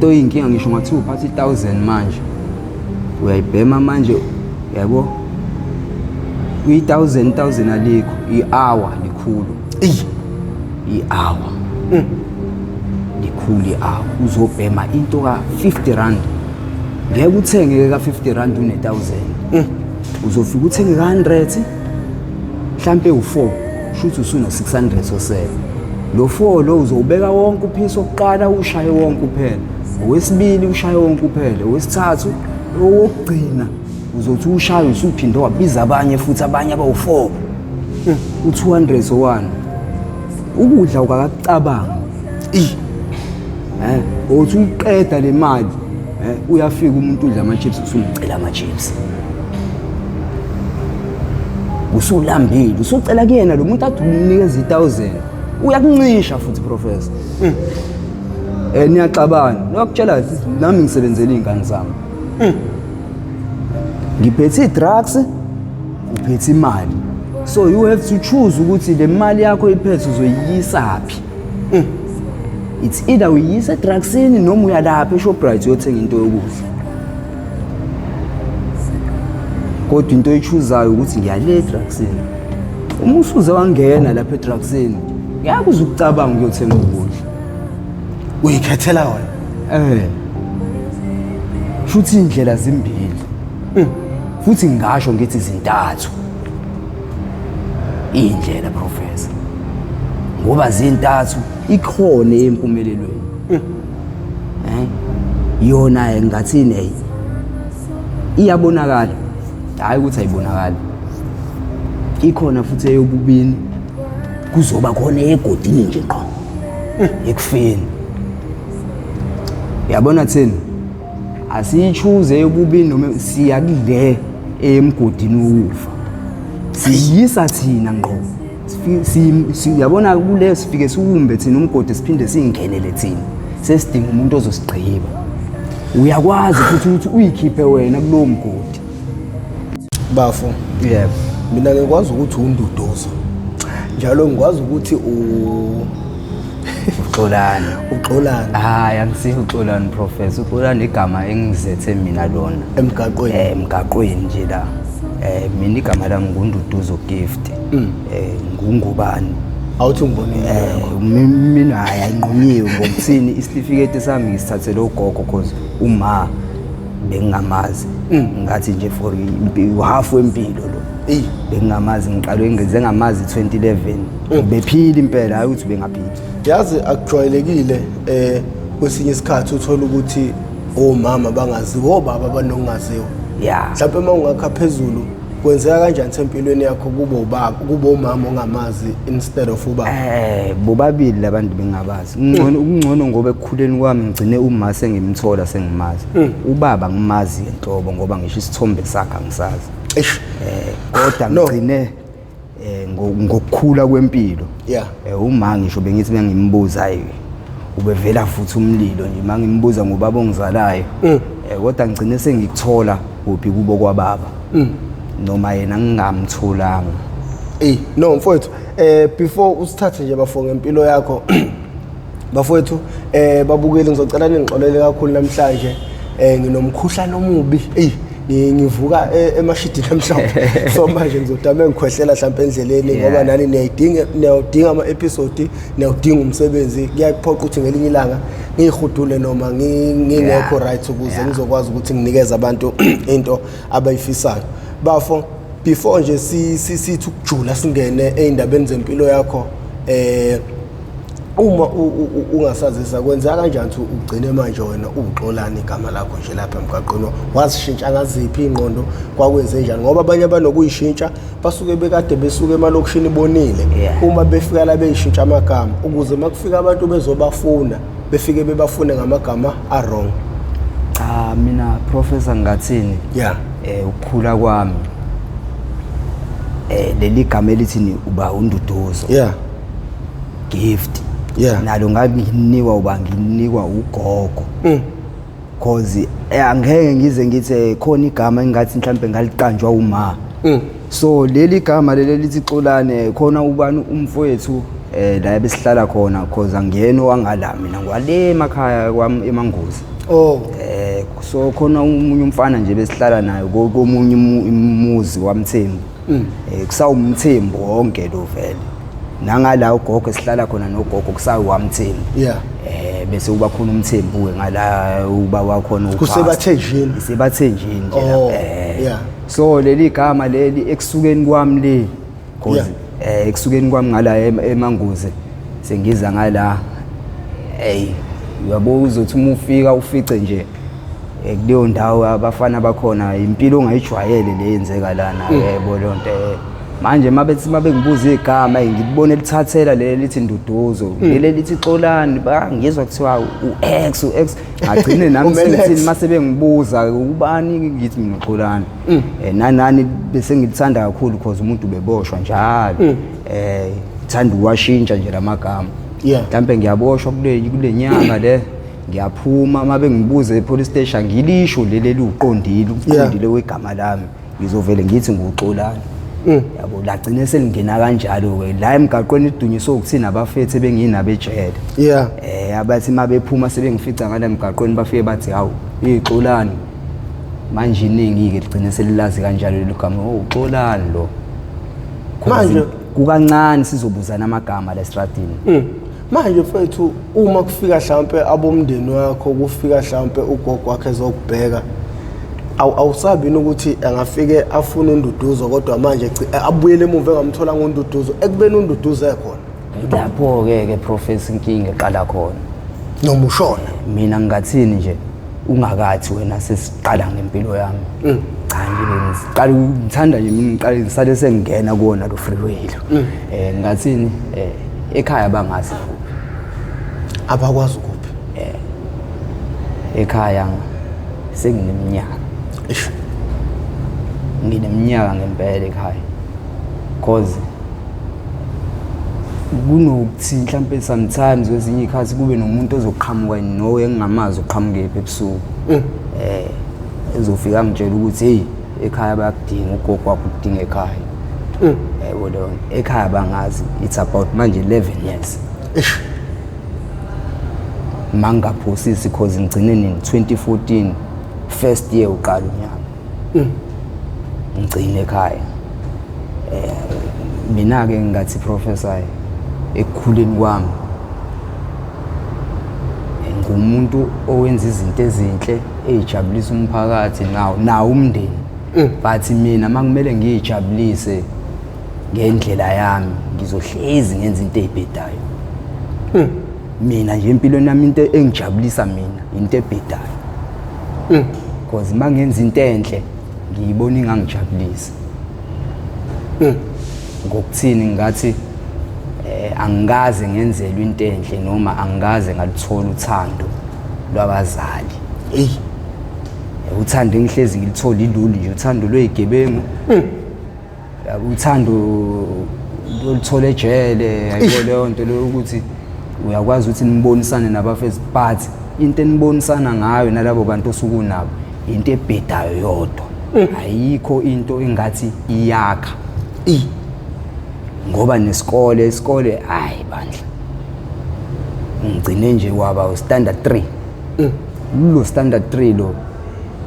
Into eyinkinga ngisho ngathiwa uphatha i-1000 manje uyayibhema manje yabo uyi-1000 1000 alikho i-hour likhulu i-hour likhulu i-hour uzobhema into ka-50 rand ngeke uthenge ka-50 rand une-1000 uzofika uthenge ka-100 mhlampe u-4 shuthi usuna-600 osele lo 4 lo uzowubeka wonke uphisi wokuqala ushaye wonke uphele owesibili ushaye wonke uphele owesithathu owokugcina uzothi ushaye usuphinde wabiza abanye futhi abanye abawu-4 u-200 owani ukudla ukakakucabangi eh uthi uyiqeda le mali eh uyafika umuntu udla ama chips usumcela ama chips usulambile usucela kuyena lo muntu athi umnikeza i1000 uyakuncisha futhi professor mm. Eh niyaxabana nokutshela nami ngisebenzela izingane zami mm. Ngiphethe i-drugs uphethe imali so you have to choose ukuthi le mali yakho iphethe uzoyiyisaphi mm. It's either uyiyisa edrugsini noma uyalapha eShoprite uyothenga into yokudla kodwa into oyichuzayo ukuthi ngiyale edrugsini uma usuze wangena lapha edrugsini ngeke uze ukucabanga ukuyothenga ukudla uyikhethela wena eh shuthi indlela zimbili futhi ngingasho ngithi zintathu iy'ndlela professor ngoba zintathu ikhona empumelelweni eh yona ngathini hey iyabonakala hayi ukuthi ayibonakali ikhona futhi eyobubini kuzoba khona egodini nje qho ekufeni yabona thina asiyichuze eyobubini noma siya kule emgodini wokufa siyisa thina ngqo siyabona kule sifike siwumbe thina umgodi siphinde singenele thina sesidinga umuntu ozosigqiba uyakwazi futhi ukuthi uyikhiphe wena kulowo mgodi bafo yebo mina ngikwazi ukuthi unduduzo njalo ngikwazi ukuthi u uxolani uxolani hayi angisiho uxolani professor uxolani igama engizethe mina lona emgaqweni eh emgaqweni nje la eh mina igama lami ngunduduzo gift mm. eh ngungubani awuthi ngibonile eh mina hayi ayinqunyiwe ngokuthini isitifiketi sami ngisithathele ugogo cause uma bengingamazi mm. ngathi nje for half wempilo lo bengingamazi ngiqalwe ngize ngamazi 2011 mm. bephila impela hayi ukuthi bengaphili yazi akujwayelekile eh kwesinye isikhathi uthola ukuthi omama bangaziwa obaba banokungaziwa yeah mhlawumbe uma ungakha phezulu kwenzeka kanjani sempilweni yakho kubo ubaba kubo umama ongamazi instead of ubaba eh bobabili labantu bengabazi ngcono ukungcono ngoba ekukhuleni kwami ngigcine uma sengimthola sengimazi mm. ubaba ngimazi enhlobo ngoba ngisho isithombe sakhe angisazi eish eh kodwa ngigcine eh ngokukhula kwempilo yeah eh uma ngisho bengithi bengimbuza hayi ubevela futhi umlilo nje mangimbuza ngobaba ongizalayo mm. eh kodwa ngigcine sengikuthola kuphi kubo kwababa mm. noma yena ngingamtholanga Ey no mfowethu eh before usithathe nje bafo ngempilo yakho bafowethu eh babukeli ngizocela ningixolele kakhulu namhlanje eh nginomkhuhlane omubi ey ngivuka e, emashidini amhlophe so manje ngizodame ngikhwehlela mhlawumbe endleleni ngoba nani niyayidinga niyawudinga ama-episode niyawudinga umsebenzi kuyaphoqa ukuthi ngelinye ilanga ngiyihudule noma ngingekho right ukuze ngizokwazi ukuthi nginikeze abantu into abayifisayo bafo before nje sithi ukujula singene ey'ndabeni zempilo yakho eh uma ungasazisa kwenzeka kanjani ukuthi ugcine manje wena uwuxolani igama lakho nje lapha emgaqweni wazishintsha ngaziphi iy'ngqondo kwakwenze njani ngoba abanye abanokuyishintsha basuke bekade besuke emalokishini bonile uma befika la beyishintsha amagama ukuze uma kufika abantu bezobafuna befike bebafune ngamagama a-wrong cha mina professor ngathini yeah eh ukukhula kwami eh leli gama elithi uba unduduzo yeah gift yeah nalo ngakinikwa uba nginikwa ugogo mm. cause eh, angeke ngize ngithi eh, khona igama engathi mhlambe ngaliqanjwa uma mm. so leli gama leli lithi xolane khona ubani umfowethu eh la besihlala khona cause angiyena owangala mina ngwale emakhaya kwami emangozi Oh. So khona umunye umfana nje besihlala naye komunye umuzi waMthembu. Kusawumthembu wonke lo vele. Nangala ugogo esihlala khona nogogo kusawamthembu. Bese kuba khona umthembu ke ngala uba wakhona uPastor. Kusebathenjini. Isebathenjini nje Oh, lapha. So leli gama leli ekusukeni kwami le cause ekusukeni kwami ngala eManguze sengiza ngala, hey, uyabo, uzothi uma ufika ufice nje kuleyo ndawo abafana bakhona impilo ongayijwayele le yenzeka lana, yebo, leyo nto. Manje mabethi mabengibuza igama, ngilibone lithathela leli lithi Nduduzo, leli lithi Xolani, bangizwa kuthiwa u-X, u-X, ngagcine nami Umele X. sengithini mase bengibuza ubani, ngithi mina uXolani. Nanani bese ngilithanda kakhulu because umuntu ubeboshwa njalo, thanda uwashintsha nje lamagama. Mhlambe ngiyaboshwa kule nyanga le, ngiyaphuma, uma bengibuza e-police station ngilisho leli eliuqondile, uqondile wegama lami, ngizovele ngithi nguXolani, yabo. Lagcine selingena kanjalo ke la emgaqweni, idunyiswe ukuthina abafethu benginabo ejele. Abathi mabephuma sebengifica ngala emgaqweni, bafike bathi, "Hawu, iXolani." Manje iningi ke ligcine selilazi kanjalo lelo gama, "Oh, uXolani lo." Kukancane sizobuzana amagama la estradini. Manje mfethu, uma kufika mhlambe abomndeni wakho, kufika mhlambe ugogo wakhe ezokubheka, awusabi yini ukuthi angafike afune uNduduzo, kodwa manje abuyele emuva engamtholanga uNduduzo, ekubeni uNduduzo ekhona? Lapho ke Professor inkinga eqala khona. Noma ushona. Mina ngingathini nje, ungakathi wena sesiqala ngempilo yami, cha nje bengiqala ngithanda nje mina ngiqale ngisale sengingena kuwona lo freeway lo. Ngingathini, ekhaya bangazi kuphi. Abakwazi kuphi? Ekhaya sengineminyaka. Eish. Ngineminyaka ngempela ekhaya, cause kunokuthi mhlampe sometimes kwezinye iy'khathi kube nomuntu ozoqhamuka no engingamazi uqhamukephi ebusuku, ezofika angitshela ukuthi, "Hey, ekhaya bayakudinga, ugogo wakho ukudinga ekhaya," yebo, leyo nto. Ekhaya bangazi, it's about manje 11 years. Eish. Mangingaphosisi, cause ngigcine nini, 2014 first year uqala unyaka ngigcine ekhaya. Mina ke ngingathi, Professor, ekukhuleni kwami ngumuntu owenza izinto ezinhle ey'jabulisa umphakathi nawo umndeni, but mina makumele ngiyijabulise ngendlela yami, ngizohlezi ngenza into ey'bhedayo. Mina nje empilweni yami into engijabulisa mina into ebhedayo, because uma ngenza into enhle ngiyibona ingangijabulisi. Ngokuthini, ngathi angikaze ngenzelwe into enhle noma angikaze ngaluthola uthando lwabazali. Eyi. Uthando engihlezi ngilithola ilulu nje, uthando lwey'gebengu, yabo, uthando oluthola ejele, yabo, leyo nto leyo ukuthi uyakwazi ukuthi nibonisane nabafezi, but into enibonisana ngayo nalabo bantu osuke unabo into ebhedayo yodwa, ayikho into engathi iyakha. Ngoba nesikole, isikole, hayi bandla, ngigcine nje kwaba standard 3. Kulo standard 3 lo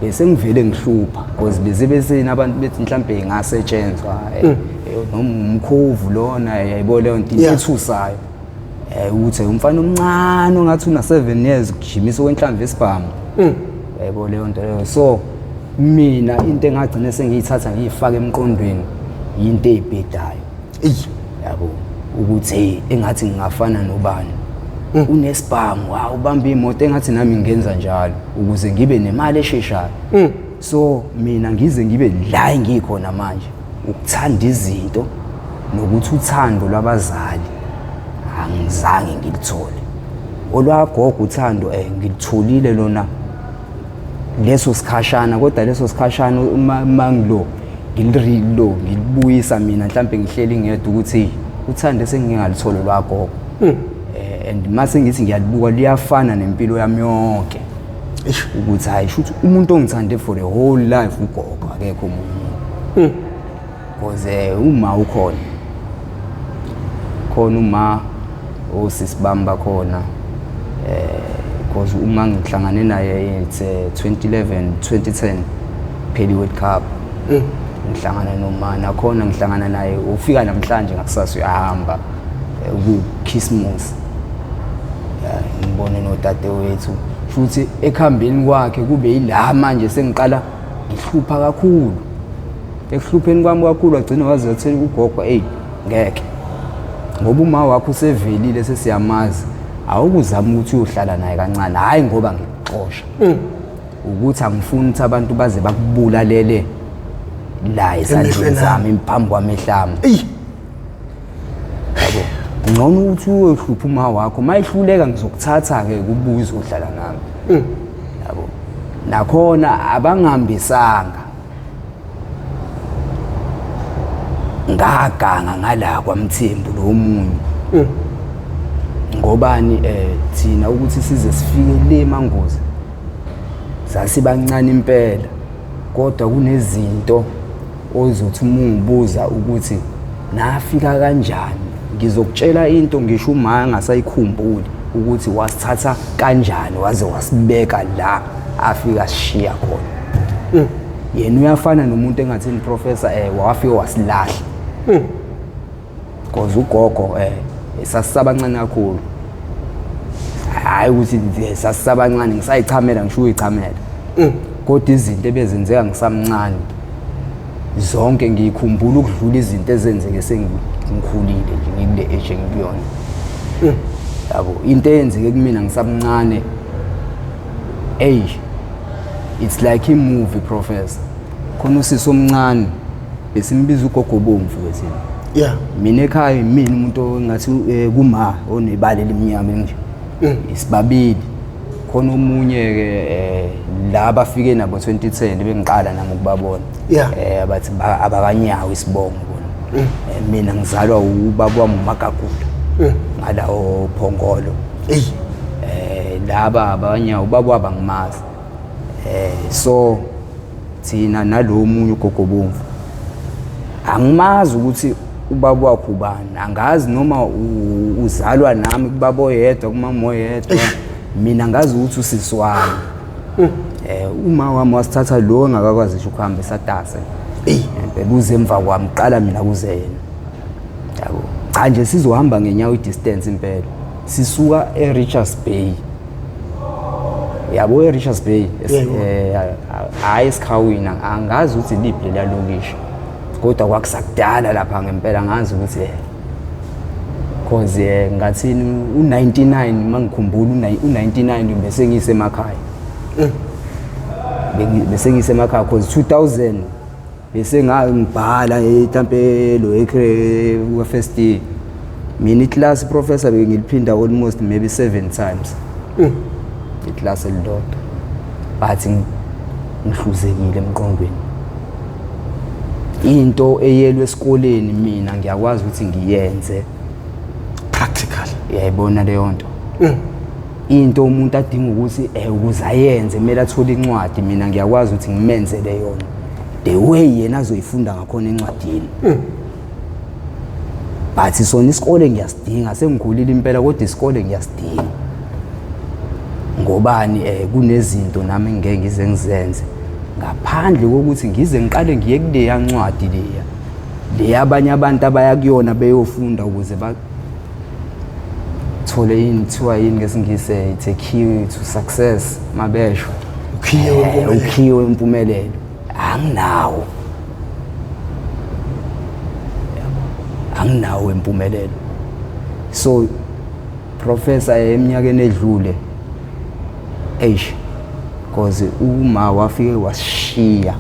bese ngivele ngihlupha, because bese bese nabantu bethi mhlambe ingasetshenzwa noma umkhovu lona, yayibo leyo nto, into ethusayo ukuthi umfana omncane ongathi una 7 years kujimisa kwenhlamvu esibhamu, yayibona leyo nto leyo. So mina into engagcina sengiyithatha ngiyifaka emqondweni into eyibhedayo. Eyi. Yabo, ukuthi hey, engathi ngingafana nobani unesibhamu, hawu, ubamba imoto, engathi nami ngenza njalo ukuze ngibe nemali esheshayo. So mina ngize ngibe la engikhona manje, ukuthanda izinto nokuthi uthando lwabazali angizange ngilithole, olwagogo uthando ngilitholile lona leso sikhashana, kodwa leso sikhashana uma mangilo ngilirilo ngilibuyisa mina mhlambe ngihleli ngedwa ukuthi uthando sengingalitholo lwagogo, and mase ngithi ngiyalibuka liyafana nempilo yami yonke. Eish. Ukuthi hayi, shuthi umuntu ongithande for the whole life ugogo, akekho omunye umuntu, because uma ukhona khona uma osisi bami bakhona, Because uma ngihlangane naye it's 2011 2010 phela i-World Cup. Ngihlangana noma nakhona ngihlangana naye ufika namhlanje, ngakusasa uyahamba, ku-Christmas. Ya, ngibone nodadewethu futhi ekuhambeni kwakhe kube yila manje sengiqala ngihlupha kakhulu. Ekuhlupheni kwami kakhulu wagcina waze wathela ugogo, eyi ngeke, ngoba uma wakho usevelile sesiyamazi, awukuzama ukuthi uyohlala naye kancane. Hhayi ngoba ngikuxosha, ukuthi angifuni ukuthi abantu baze bakubulalele la esandleni Emehlweni. sami, phambi kwamehlo ami. Eyi. Yabo, ngcono ukuthi uyohlupha uma wakho, uma ehluleka ngizokuthatha-ke kubuye uzohlala nami. Yabo, nakhona abangihambisanga, ngaganga ngala kwaMthembu lo munye. Ngobani thina ukuthi size sifike le mangozi sasibancane impela, kodwa kunezinto ozothi uma ungibuza ukuthi nafika kanjani, ngizokutshela into ngisho uma angasayikhumbuli ukuthi wasithatha kanjani waze wasibeka la afika sishiya khona. Yena uyafana nomuntu engathini, professor, wafika wasilahla, because ugogo sasisabancane kakhulu. Hayi ukuthi sasisabancane ngisayichamela, ngisho uyichamela, kodwa izinto ebezenzeka ngisamncane zonke ngiyikhumbula ukudlula izinto ezenzeke sengikhulile nje, ngikule age engikuyona. Yabo, into eyenzeke kumina ngisamncane, ey, it's like a movie, professor. Khona usisi omncane besimbiza ugogo bomvu ke thina. Mina ekhaya imina umuntu ongathi kuma onebala elimnyama nje, isibabili. Khona omunye ke la abafike nabo 2010, bengiqala nami ukubabona. Abathi abakanyawo isibongo bona. Mina ngizalwa ubaba wami uMagagula ngala oPhongolo. Eyi. Laba abanyawo ubaba wabo angimazi. So thina nalo omunye ugogo bomvu angimazi ukuthi ubaba wakhe ubani, angazi noma uzalwa nami kubaba oyedwa, kumama oyedwa. Mina ngazi ukuthi usisi wami. Uma wami wasithatha lo engakakwazi ngisho ukuhamba, esatase. Eyi. Impela uze emva kwami qala, mina kuze yena. Yabo, cha nje sizohamba ngenyawo i-distance impela, sisuka e-Richards Bay. Yabo, e-Richards Bay. Yebo. Hhayi esikhawini, angazi ukuthi liphi lela lokishi, kodwa kwakusakudala lapha ngempela. Ngazi ukuthi cause ngathini, u-99 mangikhumbula, u-99 bese ngisemakhaya. Bese ngisemakhaya cause 2000 bese ngibhala mhlampe lo ekre first year. Mina iclass, professor, bengiliphinda almost maybe 7 times iclass elilodwa, but ngihluzekile emqondweni. Into eyelwe esikoleni mina ngiyakwazi ukuthi ngiyenze practical. Uyayibona leyo nto? Into umuntu adinga ukuthi ukuze ayenze kumele athole incwadi, mina ngiyakwazi ukuthi ngimenzele yona the way yena azoyifunda ngakhona encwadini. But sona isikole ngiyasidinga, sengikhulile impela, kodwa isikole ngiyasidinga. Ngobani? Kunezinto nami engeke ngize ngizenze ngaphandle kokuthi ngize ngiqale ngiye kuleya ncwadi leya le abanye abantu abaya kuyona beyofunda ukuze bathole yini, kuthiwa yini ngesingisi, it's a key to success mabesho. Ukhiye wempumelelo. Ukhiye wempumelelo anginawo. Yabo, anginawo wempumelelo. So professor, eminyakeni edlule, eish, cause uma wafike wasishiya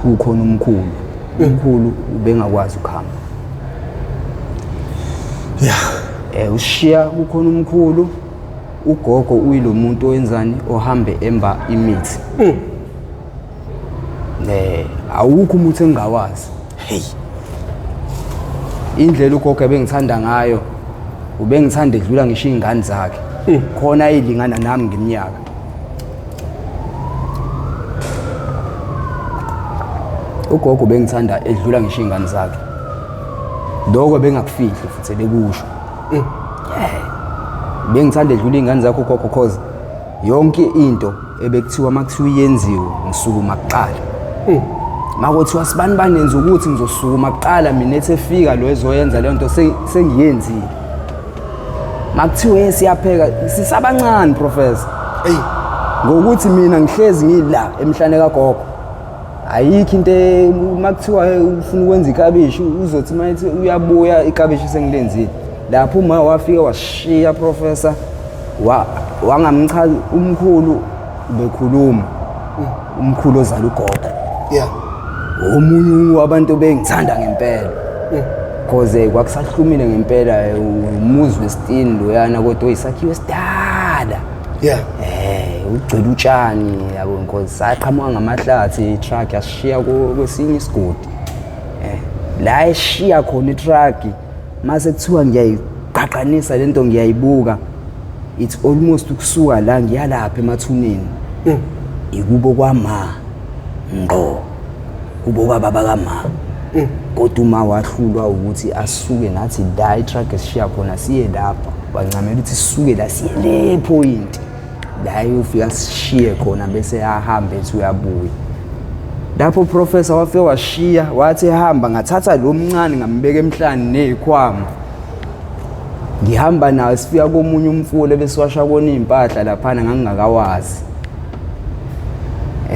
kukhona umkhulu, umkhulu ubengakwazi ukuhamba. Ushiya kukhona umkhulu, ugogo uyilo muntu owenzani, ohambe emba imithi. Awukho umuthi engingawazi. Hey. Indlela ugogo ebengithanda ngayo, ubengithanda edlula ngisho iy'ngane zakhe khona ey'lingana nami ngeminyaka. Ugogo ubengithanda edlula ngisho iy'ngane zakhe, lokho bengakufihli futhi bekusho. Yeah. Bengithanda edlula iy'ngane zakho gogo, cause yonke into ebekuthiwa uma kuthiwa iyenziwe ngisukuma kuqala. Makuthiwa sibani banenza ukuthi ngizosukuma kuqala mina, ethi efika lo ezoyenza leyo nto sengiyenzile. Makuthiwe "Hey, siyapheka," sisabancane, professor, Eyi. Ngokuthi mina ngihlezi ngila emhlane kagogo, ayikho into makuthiwa, "Hey, ufuna ukwenza ikabishi," uzothi mayethi uyabuya ikabishi sengilenzile. Lapho uma wafika washiya, professor, wangamchaza umkhulu, bekhuluma umkhulu ozala ugogo, omunye wabantu bengithanda ngempela, cause kwakusahlumile ngempela, umuzi wesitini loyana, kodwa oyisakhiwo esidala. Ugcwele utshani, yabo, because saqhamuka ngamahlathi, i-truck yashiya kwesinye isigodi. La eshiya khona i-truck, mase kuthiwa ngiyayigqagqanisa lento, ngiyayibuka, it's almost ukusuka la ngiyalapha emathuneni, ikubo kwama ngqo, kubo kababa kama. Kodwa uma wahlulwa ukuthi asuke nathi la i-truck esishiya khona siye lapha, wancamela ukuthi sisuke la siye le point la ayofika sishiye khona, bese ahambe ethi uyabuya. Lapho, professor, wafike washiya, wathi ehamba ngathatha lo mncane ngambeka emhlane ney'khwama, ngihamba naye, sifika komunye umfula besiwasha kona iy'mpahla laphana, ngangingakawazi.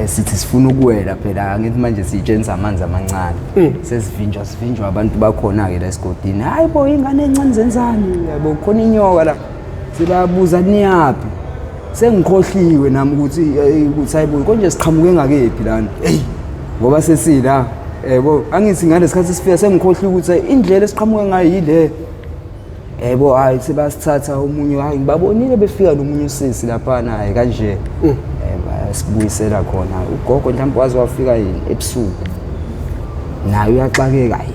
Sithi sifuna ukuwela phela, angithi manje siyitshengisa amanzi amancane, sesivinjwa, sivinjwa abantu bakhona-ke la esigodini. Hayi bo, ingane encane zenzani? Yabo, khona inyoka la. Sebayabuza, niyaphi? Sengikhohliwe nami ukuthi hayi bo, konje siqhamuke ngakephi lana? Ngoba sesila, yebo, angithi ngalesikhathi sifika sengikhohliwe ukuthi indlela esiqhamuke ngayo yile. Yebo, hayi, sebasithatha omunye, hayi, ngibabonile befika nomunye usisi laphana, hayi kanje. Bayasibuyisela khona. Ugogo mhlawumbe waze wafika yini ebusuku, naye uyaxakeka, hayi,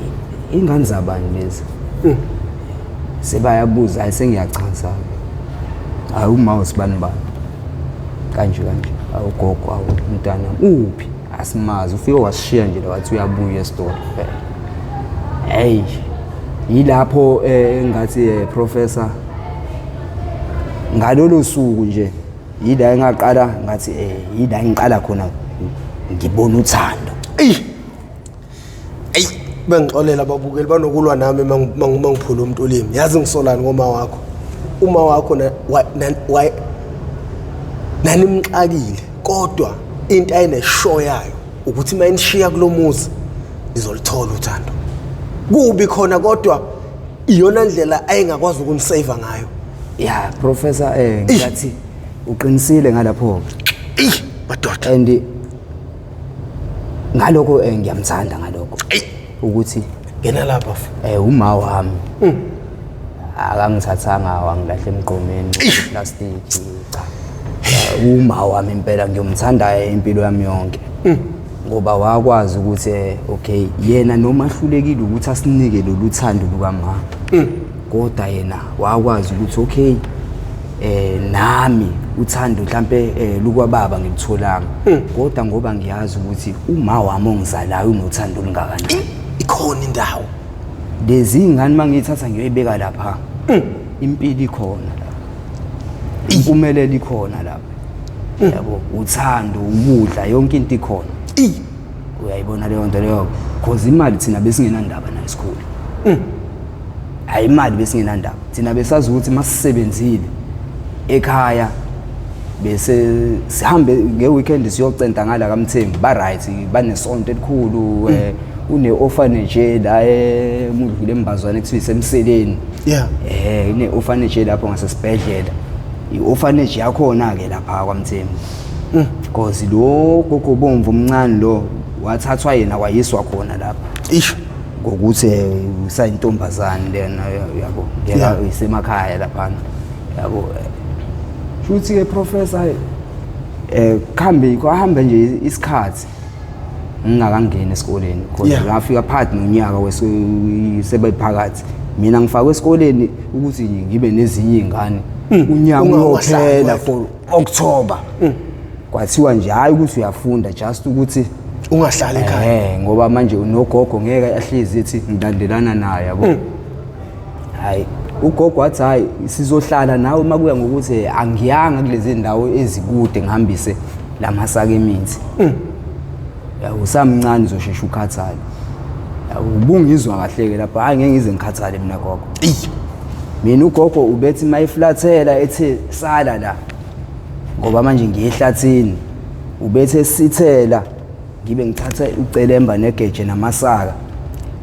ingane zabani lezi? Sebayabuza, hayi, sengiyachaza, hayi, uma usibani bani kanje kanje, awugogo, awu umntwana uphi? Asimazi, ufike wasishiya nje la, wathi uyabuya esitolo kuphela. Hey, yilapho engathi, professor, ngalolo suku nje yila engaqala ngathi yila ngiqala khona ngibona uthando. Eyi, eyi, bengixolela ababukeli, banokulwa nami mangiphula umuntu ulimi. Yazi ngisolani ngoma wakho? Uma wakho nanimxakile, kodwa into ayineshow yayo ukuthi uma inishiya kulo muzi nizolithola uthando. Kubi khona, kodwa iyona ndlela ayengakwazi ukunisave ngayo. Ya, professor, ngathi uqinisile ngalapho. Eyi madoda. And ngalokho ngiyamthanda ngalokho ukuthi ngena lapha fu. Uma wami akangithathanga wangilahla emgqomeni plastic, cha. Uma wami impela ngiyomthanda impilo yami yonke, ngoba wakwazi ukuthi okay, yena noma ahlulekile ukuthi asinike lolu thando lukama, kodwa yena wakwazi ukuthi okay, nami uthando mhlambe lukwababa ngilitholanga, kodwa ngoba ngiyazi ukuthi uma wami ongizalayo unothando olungakanani, ikhona indawo. Lezi ingane mangiyithatha ngiyoyibeka lapha, impilo ikhona lapha, impumelelo ikhona lapha, yabo, uthando, ukudla, yonke into ikhona. Uyayibona leyo nto leyo? Cause imali thina besingenandaba nayo esikhulu, hayi, imali besingenandaba thina. Besazi ukuthi masisebenzile ekhaya bese sihambe nge-weekend siyocenta ngala kaMthembu, ba-right, banesonto elikhulu, une-orphanage la emudlule embazwane kuthiwa isemseleni. Ine-orphanage lapho ngasesibhedlela, i-orphanage yakhona-ke lapha kwaMthembu, because lo gogo bomvu omncane lo wathathwa yena wayiswa khona lapha ngokuthi usayintombazane lena, yabo, isemakhaya laphana, yabo. Futhi ke, professor, kuhambe kwahambe nje isikhathi ngingakangeni esikoleni, because ngafika phakathi nonyaka sebephakathi. Mina ngifakwe esikoleni ukuthi ngibe nezinye iy'ngane, unyaka Ungawahlali uyophela wedwa. for October. Kwathiwa nje hayi ukuthi uyafunda, just ukuthi ungahlali ekhaya. Ngoba manje unogogo ngeke ahlezi ethi ngilandelana naye, yabo. Hayi. Ugogo wathi hayi, sizohlala nawe uma kuya ngokuthi angiyanga kulezi ndawo ezikude ngihambise lamasaka emithi. Ya, usamncane, uzoshesha ukhathale. Ya, ubungizwa kahle-ke lapho, hhayi, ngeke ngize ngikhathale mina gogo. Eyi. Mina ugogo ubethi mayiflathela ethe sala la, ngoba manje ngiye ehlathini, ubethe esithela ngibe ngithatha ucelemba negeje namasaka.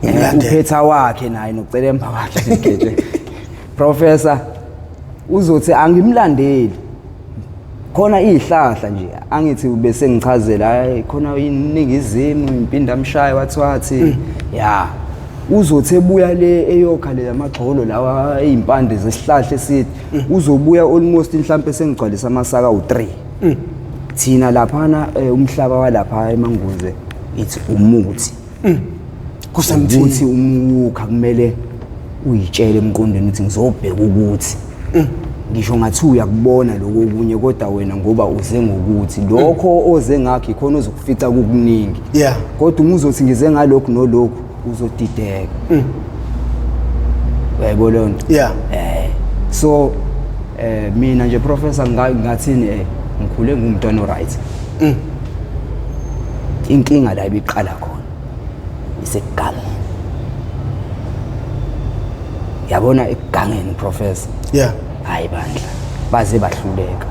Umlandela. Uphetha wakhe naye nocelemba wakhe negeje. Professor, uzothi angimlandeli khona izihlahla nje, angithi ubese ngichazela, hayi khona iningizimu impindamshayo, wathi ya, uzothi ebuya le eyokha le amagxolo lawa ezimpande zesihlahla esithi uzobuya almost mhlambe sengigcwalisa amasaka u3. Thina laphana umhlaba walapha eManguze, ithi umuthi Kusemthini. Ukuthi umukha kumele uyitshele emqondweni ukuthi ngizobheka ukuthi ngisho ngathi uyakubona lokho okunye, kodwa wena ngoba uze ngokuthi lokho oze ngakho ikhona ozokufica kukuningi. Kodwa uma uzothi ngize ngalokhu nolokhu, uzodideka. Uyayibona leyo nto? Yeah. So mina nje, professor, ngathini, ngikhule ngumntwana oright. Inkinga la ibiqala khona isekugangeni, yabona, ekugangeni, professor. Hayi bandla, baze bahluleka.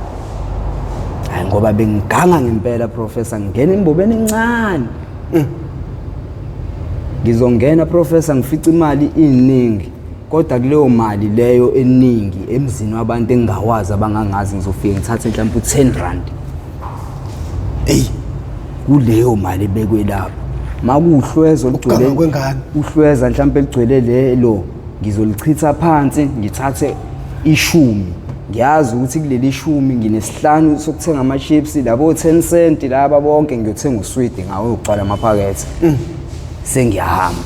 Hayi, ngoba bengiganga ngempela, professor, ngingena embobeni encane. Ngizongena, professor, ngifica imali iningi, kodwa kuleyo mali leyo eningi emzini wabantu engingawazi, abangangazi, ngizofike ngithathe mhlawumbe u-10 rand. Eyi. Kuleyo mali ebekwe lapho, makuwuhlwezo Ukuganga olugcwele kwengane. Uhlweza mhlawumbe ligcwele lelo, ngizolichitha phansi, ngithathe ishumi. Ngiyazi ukuthi kuleli shumi nginesihlanu sokuthenga ama-chips labo 10 cent laba bonke, ngiyothenga uswidi ngawo yokugcwala amaphakethe, sengiyahamba.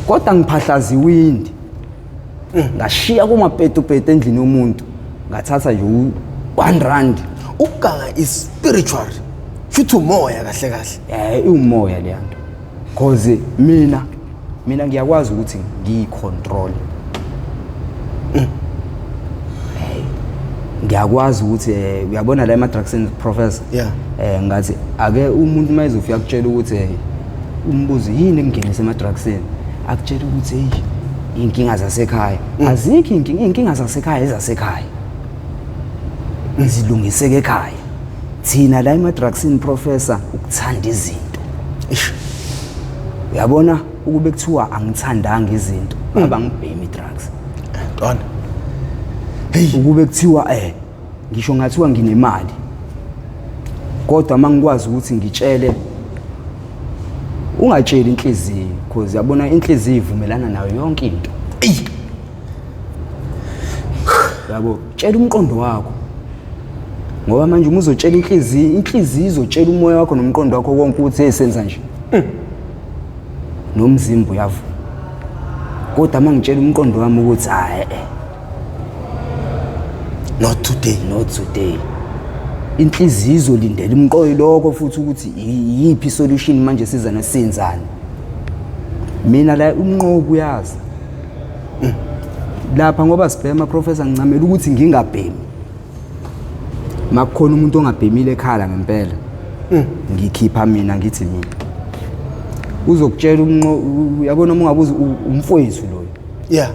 Kodwa ngiphahlaza iwindi, ngashiya kumapetupetu endlini yomuntu, ngathatha nje u-1 rand. Ukuganga is spiritual, futhi umoya kahle kahle. Iwumoya leya nto, cause mina ngiyakwazi ukuthi ngiyicontrol. Ngiyakwazi ukuthi uyabona la ema-drugsini, professor, ngathi ake umuntu uma ezofika kutshela ukuthi umbuzo yini ekungenisa ema-drugsini, akutshela ukuthi hey, iy'nkinga zasekhaya. Azikho iy'nkinga, iy'nkinga zasekhaya ezasekhaya zilungiseke ekhaya. Thina la ema-drugsini, professor, ukuthanda izinto. Ish. Uyabona, ukube kuthiwa angithandanga izinto, ngaba ngibhemi i-drugs. Ntwana. Ukube kuthiwa ngisho ngathiwa nginemali, kodwa uma ngikwazi ukuthi ngitshele, ungatsheli inhliziyo, because yabona inhliziyo ivumelana nayo yonke into. Eyi. Yabo, tshela umqondo wakho, ngoba manje uma uzotshela inhliziyo, inhliziyo izotshela umoya wakho nomqondo wakho konke ukuthi hey, senza nje, nomzimba uyavuma. Kodwa uma ngitshela umqondo wami ukuthi hayi, Not today. Not today, inhliziyo izolindela umqondo lokho futhi ukuthi iyiphi solution manje, siza nesenzani. Mina la umnqobo uyazi lapha ngoba sibhema, professor, ngincamela ukuthi ngingabhemi. Makukhona umuntu ongabhemile ekhala ngempela, ngikhipha mina, ngithi mina uzokutshela umnqo, uyabona, uma ungabuza umfowethu loyo.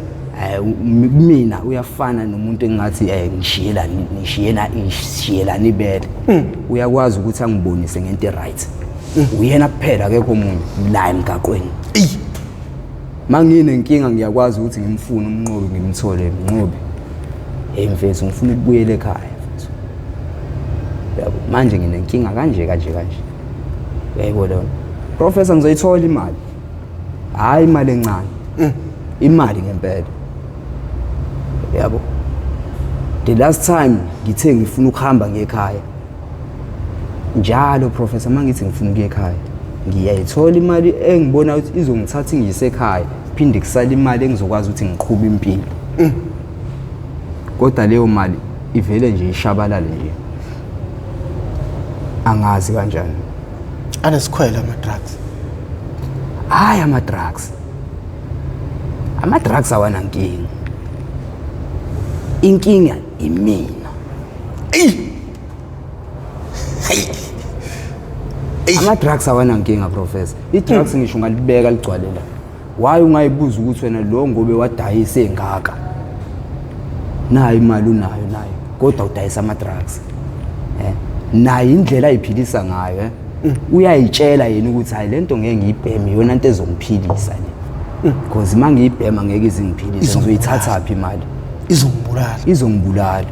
Kumina uyafana nomuntu engathi ngishiyela ngishiyela ngishiyelana ibele. Uyakwazi ukuthi angibonise ngento right. Uyena kuphela, akekho omunye la emgaqweni. Eyi. Manginenkinga ngiyakwazi ukuthi ngimfune umnqobi, ngimthole. Mnqobi, hey mfethu, ngifuna ukubuyela ekhaya mfethu, yabo, manje nginenkinga kanje kanje kanje, uyayibona leyo nto? Professor, ngizoyithola imali, hhayi imali encane, imali ngempela, yabo. The last time ngithe ngifuna ukuhamba ngekhaya njalo, professor, uma ngithi ngifuna ukuya ekhaya, ngiyayithola imali engibona ukuthi izongithatha ingiyise ekhaya, phinde kusale imali engizokwazi ukuthi ngiqhube impilo. Kodwa leyo mali ivele nje ishabalale nje, angazi kanjani. Anesikhwele ama-drugs. Hhayi, ama-drugs awanankinga. Inkinga imina. Eyi. Hey. Ama-drugs awanankinga, professor. I-drugs ngisho ungalibeka ligcwale la, why ungayibuza ukuthi wena lo ngobe wadayisa engaka, nayo imali unayo nayo, kodwa udayisa ama-drugs, nayo indlela ayiphilisa ngayo, uyayitshela yena ukuthi hayi, lento ngeke ngiyibheme, iyona nto ezongiphilisa le, because uma ngiyibhema ngeke izingiphilise. Ngizoyithathaphi imali? Izongibulala. Izongibulala,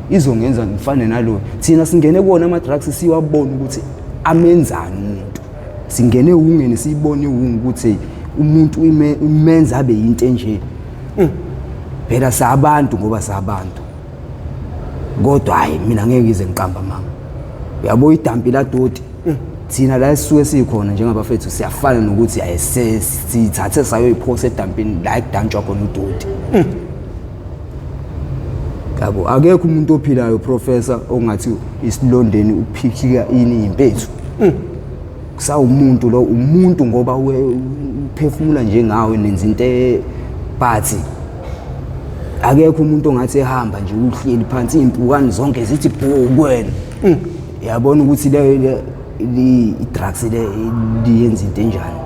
izongenza ngifane nalo. Thina singene kuwona ama-drugs, siwabona ukuthi amenzani umuntu. Singene ewungeni, siyibone iwungu ukuthi umuntu imenza abe yinto enje. Phela sabantu, ngoba sabantu, kodwa hayi, mina ngeke ngize ngiqamba amanga. Uyabo, idampi ladoti, thina la esisuke sikhona njengabafethu siyafana nokuthi hayi, sithathe sayoyiphosa edampini la ekudantshwa khona udoti, yabo. Akekho umuntu ophilayo, professor, ongathi isilondeni uphikhika ini impethu. Kusawumuntu lo, umuntu ngoba uphefumula njengawe, nenza into but akekho umuntu ongathi ehamba nje, uhleli phansi, iy'mpukane zonke zithi bhu kuwena. Yabona ukuthi i-drugs le liyenza into enjani,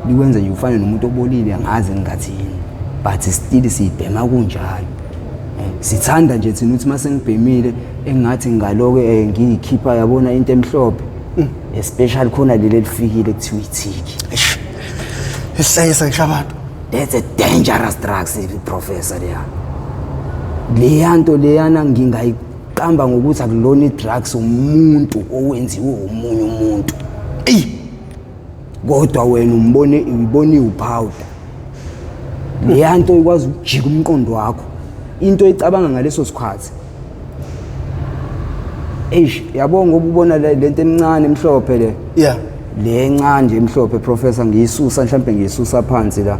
likwenza nje ufane nomuntu obolile. Angazi ngingathi yini, but still siyibhema kunjalo. Sithanda nje thina ukuthi mase ngibhemile engathi ngaloke ngiyikhipha, yabona, into emhlophe, especially khona leli elifikile kuthiwa ithiki. Eish. Esihlanyisa ngisho abantu. That's a dangerous drugs, professor. Leya nto leyana ngingayiqamba ngokuthi akulona i-drugs, umuntu owenziwe omunye umuntu. Eyi. Kodwa wena umbone, uyibona iwupowder. Leya nto ikwazi ukujika umqondo wakho, into oyicabanga ngaleso sikhathi. Eish, yabo, ngoba ubona lento emincane emhlophe le, le encane nje emhlophe, professor, ngiyisusa mhlambe ngiyisusa phansi la,